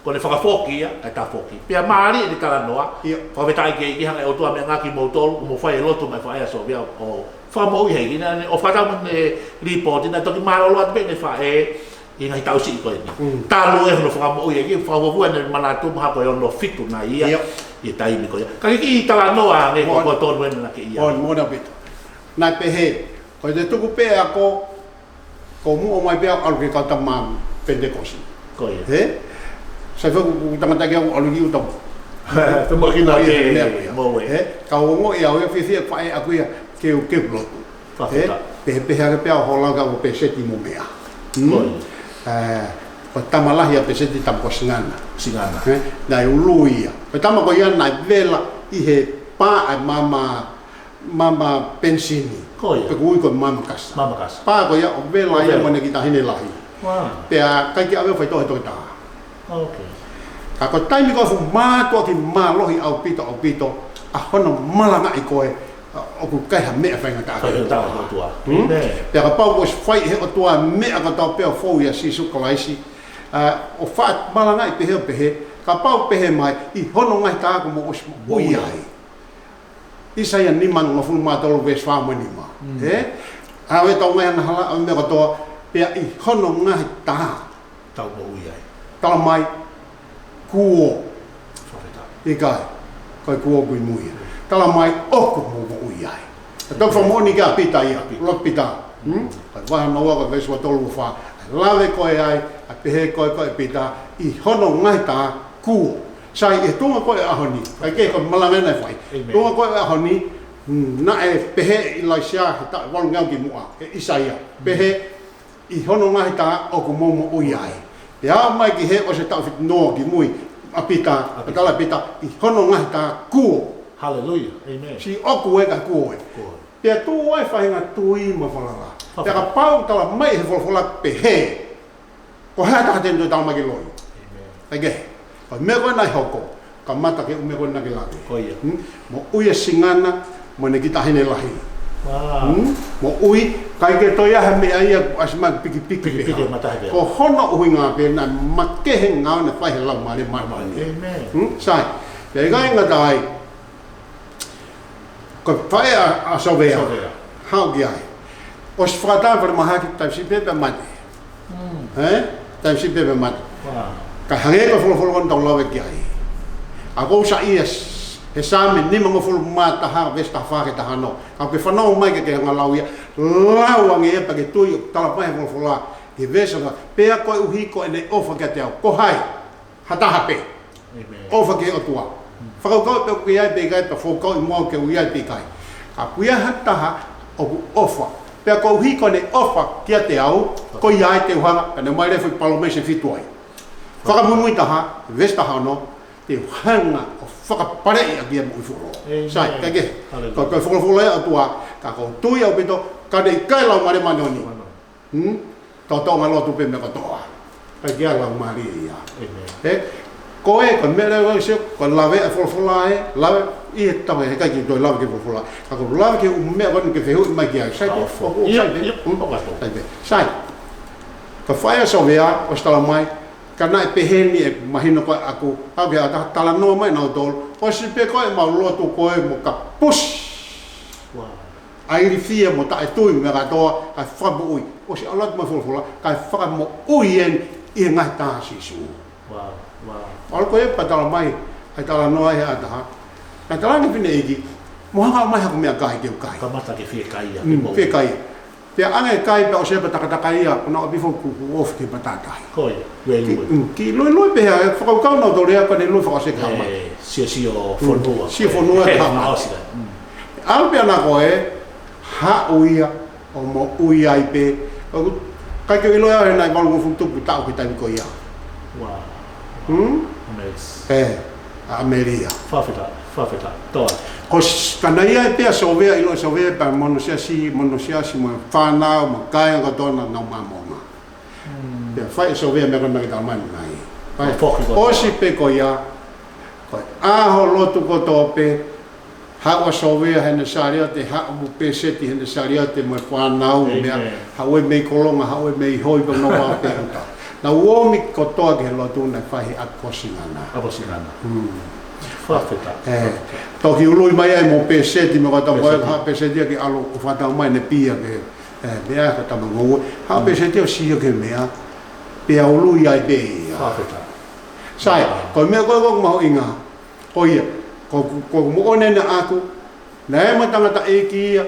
ko ʻene fakafoki ia, kae tafoki. Pea mālie ʻene talanoa, ʻIo. fakafetaʻi ki he ʻEiki, hanga ʻe he ʻOtua ʻo meʻangāueʻaki kimoutolu, ʻo mou fai e lotu maʻa e faʻē ʻa Sovea, ʻo fakamoʻui heni, naʻa ne, ʻo fakatau mo ʻene līpooti, naʻe toki mālōlō atu pē ʻene faʻē, ʻi he ngaahi taʻu siʻi ko eni. Mm. Talu ʻe hono fakamoʻui ʻEiki, fakafuofua ʻene manatu, mahalo ko e ono fitu nai ia, ʻIo. ʻi he taimi ko ia. Ka ke kiʻi talanoa ange, ko Moʻoni. ko tonu ʻena naʻa ke ʻi ai. Moʻoni, moʻoni ʻaupito. Naʻe pehē, ko e te tuku pē ako, ko muʻa mai pē ʻalu ki he kau tama Penitekosi. Ko ia. He? Sai fau ku tangata ke au ʻalu ki ʻuta. Te mo kina Ko ia, ke meʻa ko ia. mo e. He? Ka u ongoʻi au ia fiefia faʻē ʻaku ia ke u, ke u lotu. Fakafetaʻi. He? Pehē, pehē ake pē au hola ka ko Peseti mo meʻa. Hmm? Ko ia. Eh, ko e tama lahi ʻa Peseti, tama ko Singana. Singana. He? Naʻe ului ia. Ko e tama ko ia naʻe vela ʻi he pā ʻa e maama Maama Penisini. Ko ia. Pe ʻoku ui ko e Maama Kasa. Maama Kasa. Pā ko ia ʻo vela ʻO ia vela. mo ʻene kiʻi taʻahine lahi. Wow. Pea ʻikai ke ʻave ʻo faitoʻo he toketā. Ok. Ka ko e taimi ko ē fuʻu mātuʻaki mālohi ʻaupito, ʻaupito, ʻa hono malangaʻi ko ē, ʻa, ʻoku ʻikai ha meʻa faingataʻa Faingataʻa ki he ʻOtua. Hmm? ʻĒmeni. Pea kapau kuo ʻosi fai ʻe he ʻOtua meʻa kotoa pē ʻo fou ʻia Sīsū Kalaisi, ʻa, ʻo faʻa malangaʻi pehē ʻo pehē, kapau pehē mai, ʻi hono ngaahi taʻu kuo mou ʻosi moʻui Moʻui. ai. ʻAisea nimangofulu mā tolu veesi fā mo e nima. Mm. He? ʻAve ʻetau ngaahi angahala, ʻave meʻa kotoa, pea ʻi hono ngaahi taʻu. Tau moʻui ai. Tala mai, kuo. ʻIkai, ko e kuo ʻoku ʻi mui. Tala mai ʻoku mou moʻui ai. Ka toki fakamoʻoni kia Pita ia, ʻuluaki Pita. Hmm? Ko e vahe hono ua, ko e veesi ua tolu ua fā. ʻA e lave ko ē ai, ʻa e pehē ko ē ko ē Pita, ʻi hono ngaahi tā kuo. Sai, ʻi he tuʻunga ko ē ʻaho ni. ʻIkai ke ko e malanga ʻena ʻe fai. ʻĒmeni. Tuʻunga ko ē ʻaho ni, mm, naʻe pehē ʻe ʻIlaisiā he taʻu valungeau kimuʻa, ʻe ʻIsaia. Pehē, ʻi hono ngaahi tā ʻoku mou moʻui ai. Pea aʻu mai ki he ʻosi e taʻu fitu noa ki mui, ʻa Pita, ʻa Pita. Pea tala Pita, ʻi hono ngaahi tā kuo. Haleluia. ʻĒmeni. Siʻi ʻoku ē ka kuo ē. Kuo. Pea tuʻu ai faʻahinga tui mo e falala. Pea kapau tala mai he folofola pehē, ko e hā ha taha te ne toe tala mai ke loi. ʻĒmeni. ʻIkai ke. Ko e meʻa ko ē naʻe hoko. Kamata ki he ʻū meʻa ko ē naʻa ke lave. Ko ia. Hmm? Moʻui ʻa Singana, mo ʻene kiʻi taʻahine lahi. Wow. Hmm? Moʻui, ʻikai ke toe ʻi ai ha meʻa ia, ʻasi mai pikipiki. Pikipiki pē. Matahe pē. Ko hono ʻuhinga pē naʻe makehe ngāue naʻe fai he Laumālie Māʻoniʻoni. ʻĒmeni. Hmm? Sai. Pea ʻikai ngata ai. Ko e faʻē ʻa, ʻa Sovea. Sovea. Haʻu ki ai. ʻOsi fakatā falemahaki taimi siʻi pē pea mate. Mm. Ē? Taimi siʻi pē pea mate. Wow. Ka hangē ko e folofola ko eni tau lave ki ai. ʻA ʻoku ou saiʻia s-, he Saame nimangofulu mā taha, veesi taha fā ki he taha ono. Ka ke fanongo mai ke ke hanga lau ia. Lau ange ia pea ke tui ʻoku tala mai he folofola. Ki he veesi ʻa, pea koeʻuhi ko ʻene ʻofa kiate au. Ko hai? Ha taha pē. ʻĒmeni. ʻOfa ki he ʻOtua. Fakakaukau pe ʻoku ʻi ai pe ʻikai, pe fakakaukau ʻi muʻa ke ʻi ai pe ʻikai. Ka ʻoku ʻi ai ha taha ʻoku ʻofa. Pea koeʻuhi ko ʻene ʻofa kiate au, ko ia ai te u hanga, pea ne ʻomai leva e foʻi palōmesi ʻe fitu ai. Fakamuimui taha, veesi taha ono, te u hanga ʻo fakapaleʻi ʻaki ia moʻui fuoloa. ʻĒmeni. Sai, ʻikai ke. Haleluia. Ko, ko e folofola ia ʻa e ʻOtua, ka ʻoku ou tui ʻaupito, ka ne ʻikai Laumālie Māʻoniʻoni. Hmm? Tau tau ngā lotu pē meʻa kotoa. ʻIkai ke ʻi ai Laumālie ia. ʻĒmeni. Ē? Ko e, ko e meʻa leva ʻosi, ko e lave ʻa e folofola ē, lave ʻi he tau ē, he ʻikai ke toe lave ki he folofola. Ka ko e lave ki he ʻū meʻa ko eni ke fehuʻi mai ki ai. Sai pē, ʻo, ʻo, sai pē. Hmm? Sai pē. Sai. Ko e faʻē ʻa Sovea, ʻosi tala mai, ka naʻe pehē ni ʻe mahino ko ē ʻaku, ʻaku ke ʻata talanoa mai nautolu, ʻosi pē ko ē ʻemau lotu ko ē mo ka push. Wow. ʻA e ilifia mo taʻetui mo e meʻa kātoa, kae fakamoʻui. ʻOsi ʻalu atu mai folofola, kae fakamoʻui eni ʻi he ngaahi tā ʻa Sīsū. Wow, wow. ʻAlu ko ē pea tala mai, ʻa e talanoa ʻi he ʻata ha. Naʻe tala ange fineʻeiki, mo hanga mai haku meʻakai ke u kai. Kamata ke fiekaia, mm, ke moʻui. Fiekaia. Pea ʻange kai pea ʻosi pea takatakai ia, ko naʻa ʻapi fo ku, ku ofi ke pata tahi. Ko ia, luelue. Ki, mm, ki luelue pē ia, fakakaukau nautolu ia, ko ʻene lue fakaʻosi ke hama. Ē, sio, sio fonua. Sio fonua ke hama. Ē, fakaʻosi ka. Mm. ʻAlu pē ʻana ko ē, haʻu ia, ʻo moʻui ai pē. ʻOku, ʻikai ke u ʻilo ia he naʻe valungofulu tupu taʻu ki he taimi ko ia. Wow. Hmm? Amazing. Ē, ʻa ʻAmelia. Fakafetaʻi, fakafetaʻi. Toa. Ko s-, ka naʻe ʻi ai pē ʻa Sovea, ʻilo Sovea, pea mo hono siasi, mo hono siasi, mo e fānau, mo e kāinga kotoa naʻa nau Māmonga. Hmm. Pea fai ʻe Sovea meʻa ko ē naʻa ke tala mai nai. Fai. Foki kotoa. ʻOsi pē ko ia, ko e ʻaho lotu kotoa pē, haʻu ʻa Sovea heʻene saliote, haʻu mo Pēseti heʻene saliote mo e fānau, ʻĒmeni, meʻa, haʻu ē mei Kolonga, haʻu ē mei Hoi, pea nau ʻalu pē ʻuta. Naʻa nau ō mai kotoa ki he lotu naʻe fai ʻi ʻAkosingana. ʻAkosingana. Hmm. Fakafetaʻi. Ē, toki ului mai ai mo Pēseti, mo ka tau mai Pēseti. Haʻu Pēseti ia ke ʻalu ʻo fakatau mai ʻene pia ke, ē, meʻa ka tama ngoue. Haʻu Pēseti ʻo sio ki he meʻa, pea ului ai pē ia. Fakafetaʻi. Sai, ko e meʻa ko ē ʻoku mahuʻinga. Ko ia, ko, ko, ko moʻoni ʻaku, naʻe ʻi ai mo e tangataʻeiki ia,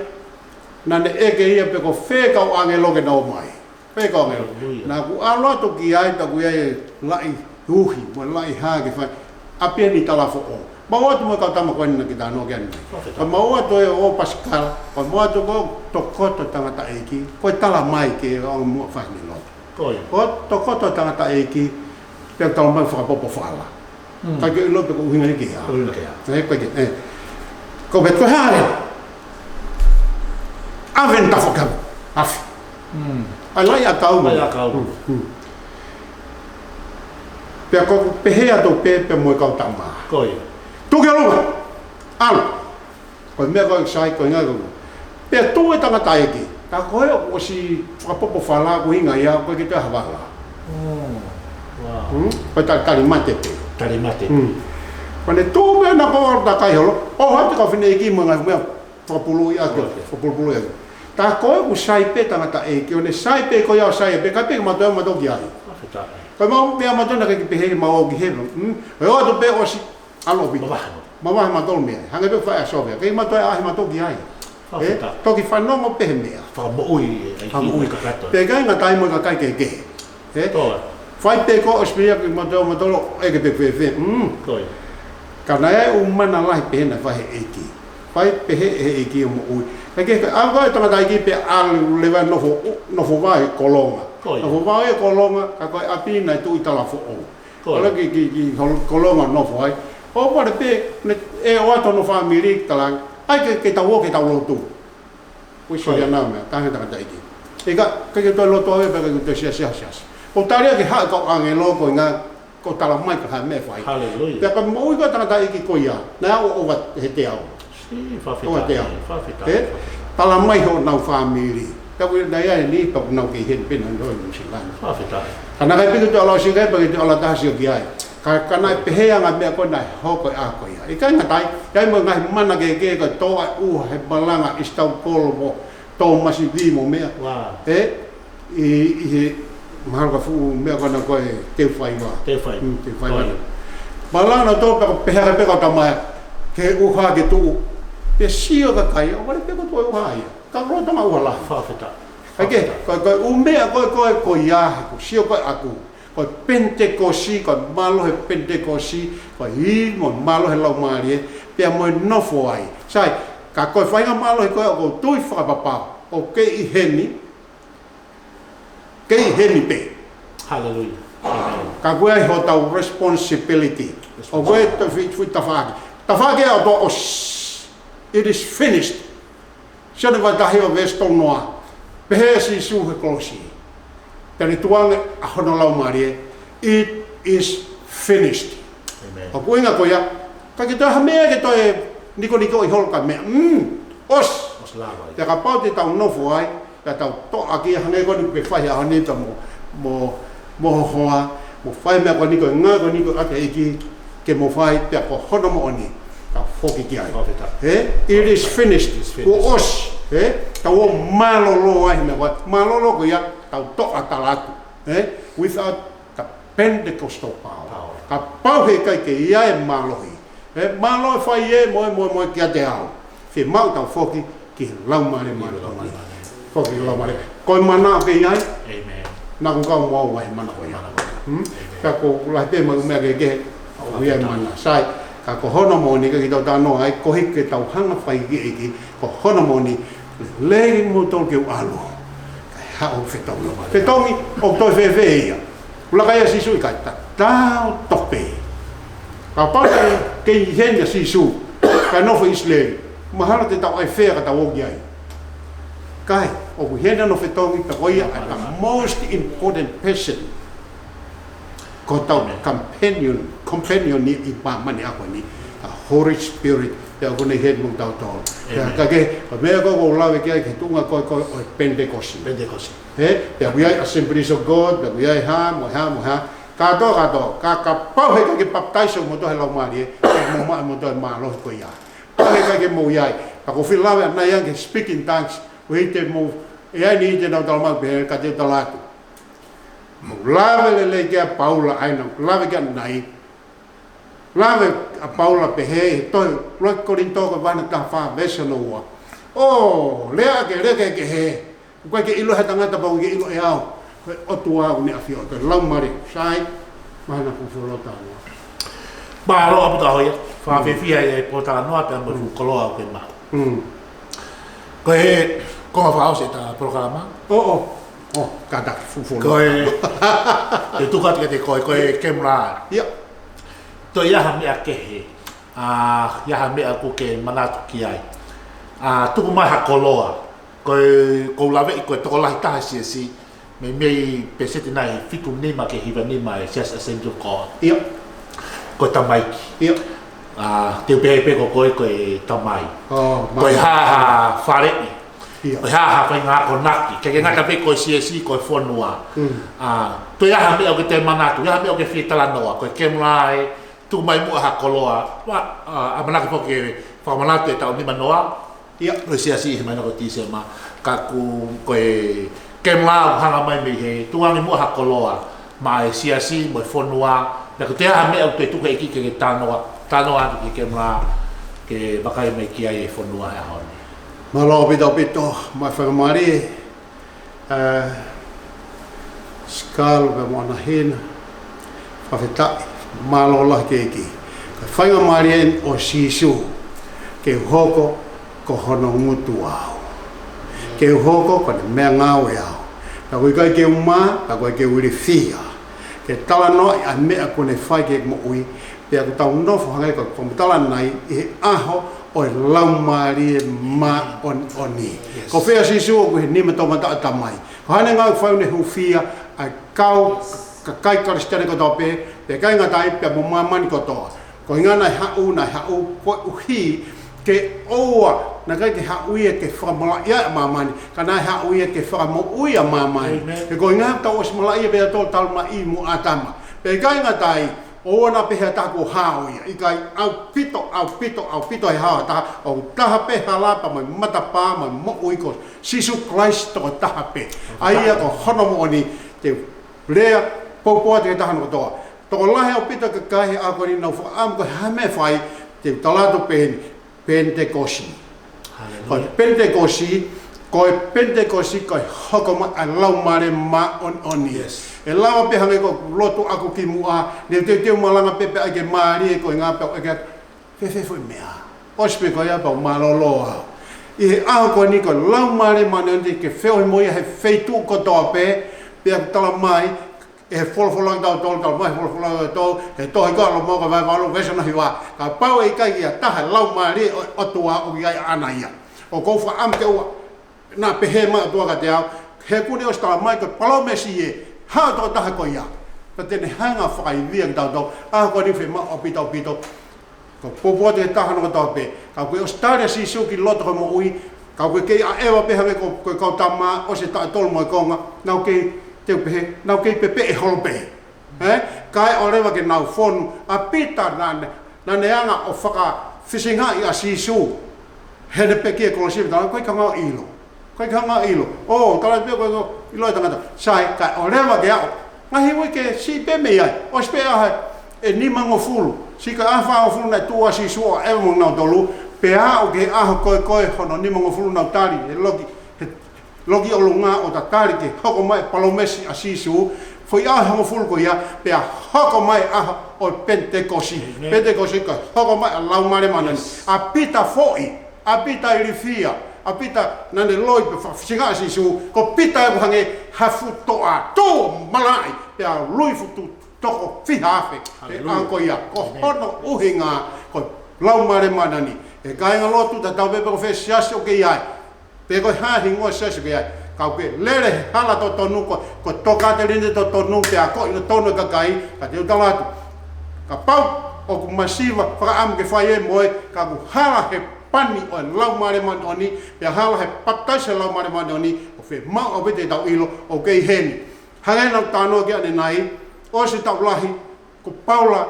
naʻa ne ʻeke ia pe ko fē kau ʻāngelo ke nau ō mai. Fē kau ʻāngelo. Haleluia. Naʻa ku ʻalu atu ki ai, pea ʻoku ʻi ai e laʻi uhi, mo e laʻi hā ke fai. ʻApi eni Talafoʻou. Mau ō atu mo e kau tama ko eni naʻa ke talanoa ki ai. Fakafetaʻi. Ka mau ō atu ē ʻo Pasikala, ka mau ō atu ko e tokoto tangataʻeiki, ko e tala mai ke ō mo fai ʻene lotu. Ko ia. Ko e tokoto tangataʻeiki, pea tala mai fakapopo fala. Mm. ʻIkai ke ʻilo pe ko e ʻuhinga ia ke hā. ʻUhinga ke hā. Ē, ʻikai ke, ē. Ko e pehē ko e hā ē. ʻAve ʻene tafaʻaki, ʻave. Mm. ʻA e laʻi ʻakau. Laʻi ʻakau. Mm, mm. Pea ko e pehē atu pē, pea mo e kau tama. Ko ia. Tuʻu ki ʻolunga. ʻAlu. Ko e meʻa ko ē sai ko e ngaahi ko. Pea tuʻu e tangataʻeiki. Ka ko ē ʻoku ʻosi fakapopo fala ko e ʻuhinga ia ko e ke te havala. Oh, wow. Hmm? Ko e tali, tali mate pē. Tali mate. Hmm. Ko ʻene tuʻu pē ʻana ko e takai holo. ʻO hati kau fineʻeiki mo e ngaahi meʻa fakapuluʻi ʻaki. Okay. Fakapuluʻi ʻaki. Tā ko ē ʻoku sai pē tangataʻeiki. ʻO ne sai pē ko ia ʻo sai pē. Ka pē ke mātou, mātou ki ai. Fakafetaʻi. Ko e mau meʻa mautolu naʻe ʻikai ke pehē ke mau ō ki hēvani. Mm? ʻOatu pē ʻosi ʻalu ʻo pita. Mavahe. Mavahe mautolu mei ai. Hangē pē ko e fai ʻa Sōvea. ʻIkai mautolu ʻaʻahi mautolu ki ai. Fakafetaʻi. Toki fanongo pē he meʻa. Fakamoʻui e, e Fakamoʻui. Kakato. Pea ʻikai ngata ai mo e kakai kehekehe. Ē? Fai pē ko e ʻosi pē ia ke mautolu, mautolu ʻeke pe fēfē. Mm. Ka naʻe ʻi ai e mana lahi pē naʻe fai he ʻEiki. Fai pē he, he ʻEiki ʻo moʻui. Ka ke, ka ʻalu ko e tangataʻeiki pea ʻalu leva nofo, nofo vao he kolonga. Nofo vao he kolonga, ka ko e ʻapi naʻe tuʻu ʻi Talafoʻou. ʻAlu ki, ki, ki hol-, kolonga nofo ai. ʻO pare pē, ne, ʻe ʻoatu hono fāmili, tala ange, ʻai ke, ke tau ō, ke tau lotu. Ko e sio ia nau meʻa, taha tangataʻeiki. ʻIkai, ʻikai ke toe lotu ʻave, pea ʻikai ke toe siasi, siasi. ʻO tali ake haʻu e kau ʻāngelo ko e ngaahi, ko e tala mai ko e hā e meʻa ʻe fai. Haleluia. Pea ko e moʻui ko e tangataʻeiki ko ia, naʻe ʻoua ʻe teau. Fakafetaʻi, fakafetaʻi. Ē? Tala mai honau fāmili. Pea ko e naʻe ʻi ai ni, pea ko e nau kei heni pē naʻe ʻi Nuʻu Sila. Fakafetaʻi. Ka naʻe ʻikai pē ke toe ʻalu ʻo sio ki ai, pea ke toe ʻalu ʻo taha sio ki ai. Ka, ka naʻe pehē ʻa e ngaahi meʻa ko ē naʻe hoko he ʻaho ko ia. ʻIkai ngata ai, ʻi ai mo e ngaahi mana kehekehe ko e tō ʻa e ʻuha he malanga ʻi Sitaukolo mo Tōmasi Vī mo meʻa. Ē? ʻI, ʻi he mahalo ko e fuʻu meʻa ko ena ko e teu faiva. Teu faiva. Mm, teu faiva. Malanga naʻe tō pē ko e pehē pē ko e tamai ke ʻuha ke tuʻu. Pea sio e kakai, ʻoua leva pē ko e toe ʻuha ia. Ka ko e tama ʻuha lahi. Fakafetaʻi. ʻAi ke, ko, ko e ʻū meʻa ko, ko, ko ia, ko e sio ko ē ʻaku. Ko e Penitekosi, ko e mālohi Penitekosi, ko e himi mo e mālohi Laumālie, pea mo e nofo ai. Sai, ka ko e faʻahinga mālohi ko ē ʻoku ou tui fakapapau, ʻoku kei ʻi heni, kei ʻi heni pē. Haleluia. ʻĒmeni. Ka ko e ʻai hotau responsibility. ʻOku ʻi ai e fuʻu, fuʻu tafaʻaki. Tafaʻaki ʻa e ʻOtua ʻosi. It is finished. Sione vahe taha hiva veesi tolu noa. Pehē ʻe Sīsū he kolosi. Pea ne tukuange ʻa hono Laumālie. It is finished. ʻĒmeni. ʻOku ʻuhinga ko ia, ʻikai ke toe ʻi ai ha meʻa ke toe nikonikoʻi holo ki ha meʻa. Mm, ʻosi. ʻOsi lava ia. Pea kapau te tau nofo ai, pea tau toʻa ki ai hangē ko eni pē fai he ʻaho ni pea mo, mo, mo ho hoa, mo fai e meʻa ko eni ko e ngāue ko eni ko e ʻa e ʻEiki, ke mo fai pea ko hono moʻoni, tau foki ki ai. Fakafetaʻi. Ē? It is finished. It is finished. Kuo ʻosi. Ē? Tau ō mālōlō ai he meʻa ko ē. Mālōlō ko ia, tau toʻa tala atu. Ē? Without the Pentecostal power. Power. Kapau he ʻikai ke ʻi ai e mālohi. Ē, mālō e fai ē, mo e, mo e, mo e kiate au. Fiemaʻu tau foki ki he Laumālie Māʻoniʻoni. Foki ki he Laumālie. Ko e mana ʻoku ʻi ai. ʻĒmeni. Naʻa ku kau mo au ʻi he mana ko ia. Mana ko ia. Hmm? ʻĒmeni. Ka ko e lahi pē mo e meʻa kehekehe, ʻoku ʻi ai e mana. Sai, ka ko hono moʻoni, ka ke tau talanoa ai, koeʻuhi ke tau hanga fai ki he ʻEiki, ko hono moʻoni, lelei kimoutolu ke u ʻalu. Kae haʻu ʻo fetongi. Fetongi, ʻoku toe fēfē ia? ʻOku laka ai ʻa Sīsū? ʻIkai, tatau tofu pē. Kapau ʻe kei ʻi heni ʻa Sīsū, kae nofo ʻi ʻIsileli, mahalo te tau ʻai fē ka tau ō ki ai. Kae, ʻoku ʻi heni hono fetongi, pea ko ia, the most important person. Ko hotau companion, companion ʻi, ʻi māmani ako ni, ʻa e Holy Spirit, pea ʻoku ne ʻi heni mo kitautolu. Pea ʻĒmeni. Ka ke, ko e meʻa ko ē ʻoku ou lave ki ai ki he tuʻunga ko ē ko ē ʻo e Penitekosi. Penitekosi. Ē, pea ʻoku ʻi ai e Assemblies of God, pea ʻoku ʻi ai e hā, mo e hā, mo e hā. Kātoa, kātoa, ka, kapau he ʻikai ke papitaiso kimoutolu he Laumālie, ʻikai ke mou maʻu kimoutolu e mālohi ko ia. Kapau he ʻikai ke mou ʻi ai. Ka ʻoku ou fie lave ʻanai ange ki he speaking tongues, ʻoku ʻi ai ʻete mou, ʻi ai ni ʻete nau tala mai pē, ka te u tala atu. Mou lave lelei kia Paula, ʻa ia naʻa ku lave ki ai ʻanai. Lave ʻa Paula pehē, he tohi ʻuluaki Kolinitō ko e vahe taha fā veesi hono ua. ʻO lea ʻaki e lea kehekehe, ʻoku ʻikai ke ʻilo ʻe ha tangata pea ʻoku ʻikai ke ʻilo ʻe au. Ko e ʻOtua ʻoku ne ʻafioʻi, ko e Laumālie, sai, mahalo naʻa ku fuʻu fuoloa talanoa. Mālō ʻaupito ʻaho ia, fakafiefia ʻa e pōtalanoa pea mo e fuʻu koloa ʻoku ke maʻu. Mm. Ko e konga fakaʻosi ʻeta polokalama. ʻO, ʻo, ʻo, kātaki, fuʻu fuoloa. Ko e, te u tuku atu kiate koe, ko e kemula. ʻIa. Toe ʻi ai ha meʻa kehe, ʻa, ʻi ai ha meʻa ʻoku ke manatu ki ai. ʻA, tuku mai ha koloa. Ko e, ʻoku ou laveʻi ko e tokolahi taha ʻi he siasi, meimei peseti nai fitu nima ki he hiva nima ʻi he Siasi Assemblies of God. ʻIa. Ko e tamaiki. ʻIa. ʻA, te u pehē pē ko koe ko e tamai. ʻO, ko e hā ha faleʻi. ʻIa. Ko e hā ha faʻahinga akonaki. ʻIkai ke ngata pē ko e siasi, ko e fonua. Mm. ʻA, toe ʻi ai ha meʻa ʻoku ke toe manatu, ʻi ai ha meʻa ʻoku ke fie talanoa, ko e kemula ē, tuku mai muʻa ha koloa, ʻa, ʻa, ʻamanaki foki ke fakamanatu e taʻu nima noa, ʻIa. ʻo e siasi ʻi he māhina ko Tīsema, ka ʻoku, ko e kemula ʻoku hanga mai mei hē, tuku ange muʻa ha koloa, maʻa e siasi mo e fonua, pea ko e hā ha meʻa ʻoku te tuku ʻEiki ke ke talanoa, talanoa atu ki he kemula ke vakai mai ki ai e fonua he ʻaho ni. Mālō ʻaupito ʻaupito, mo e faingamālie, ē, Sikalo pea mo ʻAnahina, fakafetaʻi, mālō lahi ki he ʻEiki. Ko e faingamālie ʻo Sīsū, ke u hoko ko hono ngutu au. Ke u hoko ko ʻene meʻangāue au. Pea ʻoku ʻikai ke u mā, pea ʻoku ʻikai ke u ilifia ke talanoaʻi ʻa e meʻa kuo ne fai ki heʻeku moʻui, pea ʻoku tau nofo hangē ko e fakamatala ʻanenai ʻi he ʻaho ʻo e Laumālie Māʻoniʻoni. Yes. Ko fē ʻa Sīsū? ʻOku ʻi he nima toʻomataʻu ʻo e Tamai. Ko haʻane ngāue ʻoku fai ʻo ne hūfia ʻa e kau kakai Kalisitiane kotoa pē, pea ʻikai ngata ai pea mo māmani kotoa. Ko e ʻuhinga naʻe haʻu, naʻe haʻu koeʻuhi ke ʻoua, naʻe ʻikai ke haʻu ia ke fakamalaʻia ʻa māmani, ka naʻe haʻu ia ke fakamoʻui ʻa māmani. Amen. He ko e ʻuhinga tau ʻosi malaʻia pea tau talu mai mo ʻĀtama. Pea ʻikai ngata ai, ʻoua naʻa pehē ha taha kuo hao ia. ʻIkai, ʻaupito, ʻaupito, ʻaupito he hao ha taha, ʻoku taha pē hala pea mo e matapā mo e moʻui ko Sīsū Kalaisi tokotaha pē. ʻA ia ko hono moʻoni, te u lea, poupou atu ki he taha hono kotoa. Tokolahi ʻaupito e kakai he ʻaho ko eni ʻoku nau fakaʻamu ko e hā e meʻa ʻe fai, te u tala atu pē eni, Penitekosi. Haleluia. Ko e Penitekosi, ko e Penitekosi, ko e hoko mai ʻa e Laumālie Māʻoniʻoni. Yes. ʻE lava pē hangē ko e lotu ʻaku kimuʻa, ne u teuteu malanga pē pea ʻai ke mālie ko e ngā pea ʻai ke fēfē foʻi meʻa. ʻOsi pē ko ia pea u mālōlō au. ʻI he ʻaho ko eni ko e Laumālie Māʻoniʻoni ke feohi mo ia he feituʻu kotoa pē, pea ʻoku tala mai, ʻe he folofola kitautolu, tala mai he folofola kitautolu, he tohi ko Loma ko e vahe valu veesi hono hiva. Kapau ʻe ʻikai ʻi ha taha e Laumālie ʻo, ʻOtua ʻoku ʻikai ʻaʻana ia. ʻOku ou fakaʻamu ke ʻoua naʻa pehē mai ʻOtua kiate au, he kuo ne ʻosi tala mai ko e palōmesi ē, haʻu e tokotaha ko ia. Pea te ne hanga ʻo fakaivia kitautolu, ʻaho ko eni fiemaʻu ʻaupito ʻaupito. Ko e poupou atu ki he taha hono kotoa pē. Kapau ʻoku ʻosi tali ʻa Sīsū ki loto ʻo e moʻui, kapau ʻoku kei ʻaʻeva pē hangē ko, ko e kau tama ʻosi taʻu ʻe tolu mo e konga, nau kei, te u pehē, nau kei pepeʻe holo pē. Ē? Kae ʻoua leva ke nau fonu, ʻa Pita naʻa ne, naʻa ne hanga ʻo fakafisingaʻi ʻa Sīsū heʻene pekia he kolosi, pea tala ko e ʻikai ke u hanga ʻo ʻilo. Ko e ʻikai ke u hanga ʻo ʻilo. ʻO, tala pē ko e ʻilo e tangata. Sai, kae ʻoua leva ke aʻu. Ngaahi uike siʻi pē mei ai. ʻOsi pē ʻaho ʻe nimangofulu. Siʻi ko e ʻaho fāngofulu naʻe tuʻu ai ʻa Sīsū ʻo ʻaʻeva mo kinautolu. Pea aʻu ki he ʻaho ko ē ko ē hono nimangofulu naʻa nau tali he loki, he loki ʻolunga ʻo tatali ke hoko mai e palōmesi ʻa Sīsū. Foʻi ʻaho ʻe hongofulu ko ia, pea hoko mai e ʻaho ʻo e Penitekosi. Amen. Penitekosi ko e hoko mai ʻa e Laumālie Māʻoniʻoni. Yes. ʻA Pita foʻi, ʻa Pita ilifia, ʻa Pita naʻa ne loi pea fakafisingaʻi ʻa Sīsū, ko Pita ʻoku hangē ha fuʻu toʻa, tuʻu ʻo malaʻi, pea ului fuʻu toko fiha afe. Haleluia. He ʻaho ko ia, ko Amen. Hono ʻuhinga, ko e Laumālie Māʻoniʻoni. ʻE kāinga lotu, tatau ai pē pe ko fē siasi ʻoku ke ʻi ai, pe ko e hā e hingoa e siasi ʻoku ke ʻi ai. Ka ʻoku ke lele he hala totonu, ko, ko e tokāteline totonu, pea ko e ʻilo tonu e kakai, ka te u tala atu. Kapau ʻoku masiva fakaʻamu ke fai ē mo ē, ka ʻoku hala he pani ʻo e Laumālie Māʻoniʻoni, pea hala he papitaiso ʻo e Laumālie Māʻoniʻoni, ʻoku fiemaʻu ʻaupito ke tau ʻilo ʻoku ke ʻi heni. Hangē naʻa ku talanoa ki ai ʻanenai, ʻosi e taʻu lahi, ko Paula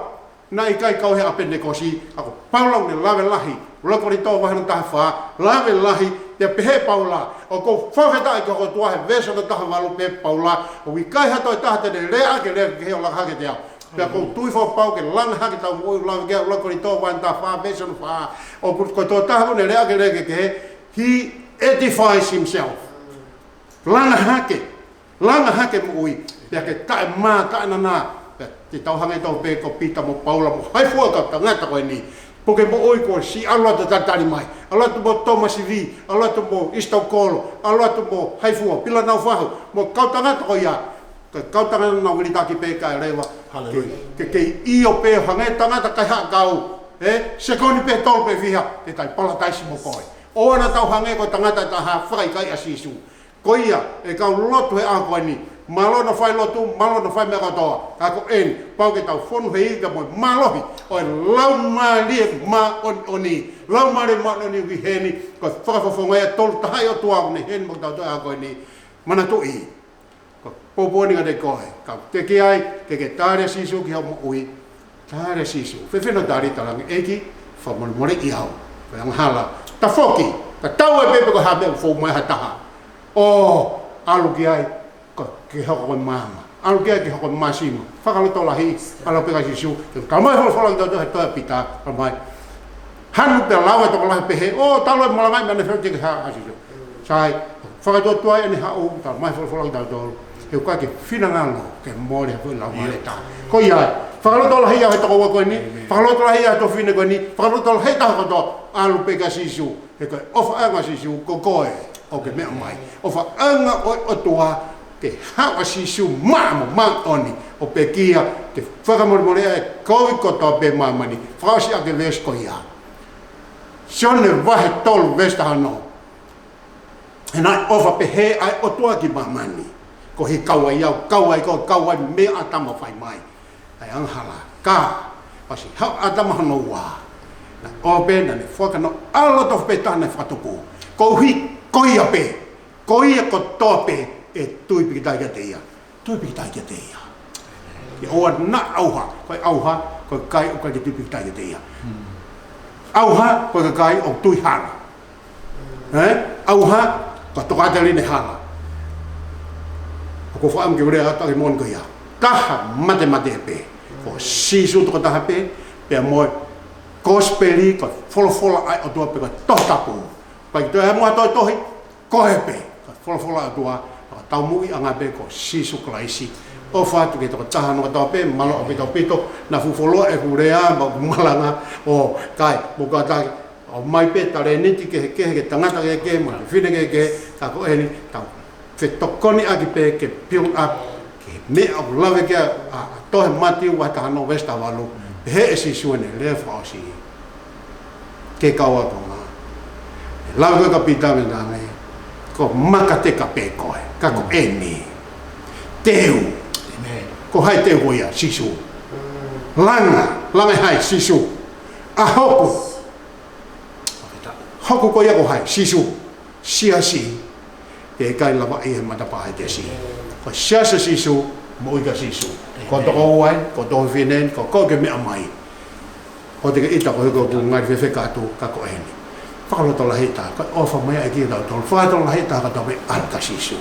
naʻe ʻikai kau he ʻaho Penitekosi, ka ko Paula ʻoku ne lave lahi, ʻUluaki Kolinitō vahe hono taha fā, lave lahi, pea pehē ʻe Paula, ʻoku ou fakafetaʻi ki he ʻOtua, he veesi hono taha valu pehē ʻe Paula, ʻoku ʻikai ha toe taha te ne lea ʻaki e lea kehe ʻo langa hake kiate au. Pea ʻoku ou tui fakapapau ke langa hake ʻetau moʻui, lave ki ai ʻUluaki Kolinitō vahe taha fā, veesi hono fā, ʻoku, ko e tokotaha ʻoku ne lea ʻaki e lea kehe, he edifies himself. Langa hake, langa hake moʻui, pea ke taʻemā, taʻenanā, pea te tau hangē tofu pē ko Pita mo Paula mo hai fua e kau tangata ko eni. Puke moʻui ko ē, siʻi ʻalu atu ʻo talitali mai. ʻAlu atu mo Tōmasi Vī, ʻalu atu mo ʻIsitau Kolo, ʻalu atu mo hai fua, Pila Naufahu, mo e kau tangata ko ia. Ko e kau tangata naʻa nau vilitaki pē kae leva. Haleluia. Ke, ke, ke ʻio pē ʻo hangē tangata kaihaʻa kau. Ē, sekoni pē tolu pe fiha, te tai palataisi mo koe. ʻOua naʻa tau hangē ko e tangata ʻe taha fakaʻikaiʻi ʻa Sīsū. Ko ia, ʻe kau lotu he ʻaho ko eni, mālō hono fai lotu, mālō hono fai meʻa kotoa. Ka ko eni, pau ke tau fonu he ivi mo e mālohi ʻo e Laumālie Māʻoniʻoni. Laumālie Māʻoniʻoni ʻoku ʻi heni, ko e fakafofonga ia, Tolu Tahaʻi ʻOtua ʻoku ne ʻi heni mo kitautolu he ʻaho ko eni. Manatuʻi, ko e poupou eni kiate koe, kapau te ke ʻi ai, ke ke tali ʻa Sīsū ki hoʻo moʻui. Tali ʻa Sīsū. Fēfē hono tali? Talaange, ʻEiki, fakamolemoleʻi au. Ko e angahala. Tafoki. Tatau ai pē pe ko e hā e meʻa ʻoku fou mai ai ha taha. ʻO ʻalu ki ai, ko e hoko ko e maama. ʻAlu ki ai ke hoko māsima. Fakalotolahi, ʻalu pē kia Sīsū. Talamai ʻe he folofola kiate kitautolu he tohi ʻa Pita, talamai. Hanu pē lau ʻa e tokolahi pehē, ʻo, talu e malangaʻi mei ʻanefiafi ke haʻu ʻa Sīsū. Sai, fakatuotuai ʻene haʻu, talamai ʻe he folofola kiate kitautolu. He ʻoku ʻikai ke finangalo ke mole ha foʻi laumālie ʻe taha. Ko ia, fakalotolahi ʻa e toko ua ko eni, fakalotolahi ʻa e tuofefine ko eni, fakalotolahi taha kotoa, ʻalu pē kia Sīsū. He ko e ʻofaʻanga ʻa Sīsū, ko koe ʻoku ke meʻa mai. ʻOfaʻanga ʻo e ʻOtua ke haʻu ʻa Sīsū maʻa mo māʻoniʻoni ʻo pekia ke fakamolemoleʻi ʻa e kovi kotoa pē ʻo māmani. Fakaʻosi ʻaki e veesi ko ia. Sione vahe tolu veesi taha ono. He naʻe ʻofa pehē ʻa e ʻOtua ki māmani, koeʻuhi ke kau ai au, kau ai koe, kau ai meʻa ʻa ʻĀtama ʻo fai mai ʻa e angahala. Ka, ʻosi haʻu ʻa ʻĀtama hono ua, naʻe ʻofa pē, naʻa ne foaki hono ʻAlo tofu pē taha naʻe fakatupu. Koeʻuhi ko ia pē, ko ia kotoa pē ʻe tui pīkitai kiate ia, tui pīkitai kiate ia. Ke ʻoua naʻa ʻauha, ko e ʻauha, ko e kakai ʻoku ʻikai ke tui pīkitai kiate ia. ʻAuha, ko e kakai ʻoku tui hala. Ē? ʻAuha, ko e tokāteline hala. ʻOku ou fakaʻamu ke u lea atu ʻaki e moʻoni ko ia. Taha, matemate pē. Ko Sīsū tokotaha pē, pea mo e kosipeli, ko e folofola ʻa e ʻOtua pē, ko e Tohi Tapu. Pea ʻikai toe ʻi ai ha tohi, ko e pē, ko e folofola ʻa e ʻOtua, ko e taumuʻa ʻanga pē ko Sīsū Kalaisi. ʻOfa atu ki he tokotaha kotoa pē, mālō ʻaupito ʻaupito, naʻa fuʻu fuoloa ʻeku lea, mo ʻeku malanga, ʻo kai, mo kātaki, ʻomai pē talēniti kehekehe ki he tangata kehekehe, mo e fefine kehekehe, ka ko eni, tau fetokoniʻaki pē ke build up, ki he meʻa ʻoku lave ki ai ʻa, ʻa e tohi Mātiu vahe taha ono veesi taha valu, pehē ʻe Sīsū ʻene lea fakaʻosi. Ke kau atu ʻa e lave ko ē ʻa Pita mei he langi, ko e makateka pē koe, ka ko eni. Teu. ʻĒmeni. Ko hai teu ko ia? Sīsū. Langa, langa ʻe hai? Sīsū. ʻA hoku. Hoku ko ia ko hai? Sīsū. Siasi, ʻe ʻikai lavaʻi ʻe he matapā ʻa e siasi. Ko e siasi ʻa Sīsū, moʻui kia Sīsū. Ko e toko ua ē, ko e tuofefine ē, ko koe ʻoku ke meʻa mai. ʻOua te ke ʻita koeʻuhi ko ʻeku ngali fefeka atu, ka ko eni. Fakalotolahi taha, ko e ʻofa mai ʻa e ʻEiki kiate kitautolu, fakalotolahi taha kotoa pē ʻalu kia Sīsū.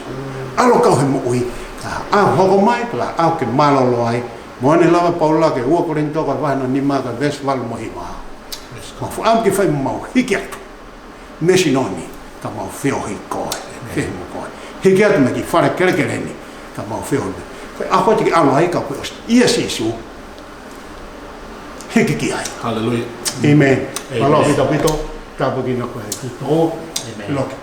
ʻAlu kau he moʻui, ka ʻalu hoko mai, pea ʻalu ke mālōlō ai. Mo ʻene lave ʻa Paula ki he ua Kolinitō ko e vahe hono nima ko e veesi valu mo e hiva. Mau fakaʻamu ke fai mo mau hiki atu mei Sinoni, ka mau feohi koe, feohi mo koe. Hiki atu mei he kiʻi fale kelekele ni, ka mau feohi. Ko e ʻaho ko ē te ke ʻalu ai, ka ko e ʻosi ʻia Sīsū, hiki ki ai. Haleluia. ʻĒmeni. ʻĒmeni. Mālō ʻaupito ʻaupito, tāpuekina koe ʻEiki. ʻĒmeni. Loki.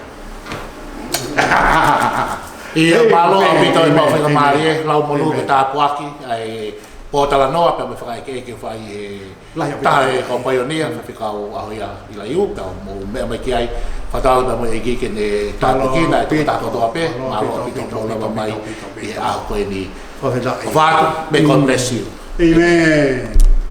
ʻIo, mālō ʻaupito ʻemau faingamālie, lau monū ke tāpuaki ʻa e pōtalanoa pea mo e fakaʻekeʻeke ʻoku fai ʻe he lahi ʻaupito. Taha ʻo e kau paionia, faifekau ʻAhoia ʻIlaiū, pea mou meʻa mai ki ai, fakatauange pea mo e ʻEiki ke ne tāpuekina e tokotaha kotoa pē, mālō ʻaupito ʻemau lava mai ʻi he ʻaho ko eni. ʻOfa atu, may God bless you. ʻĒmeni.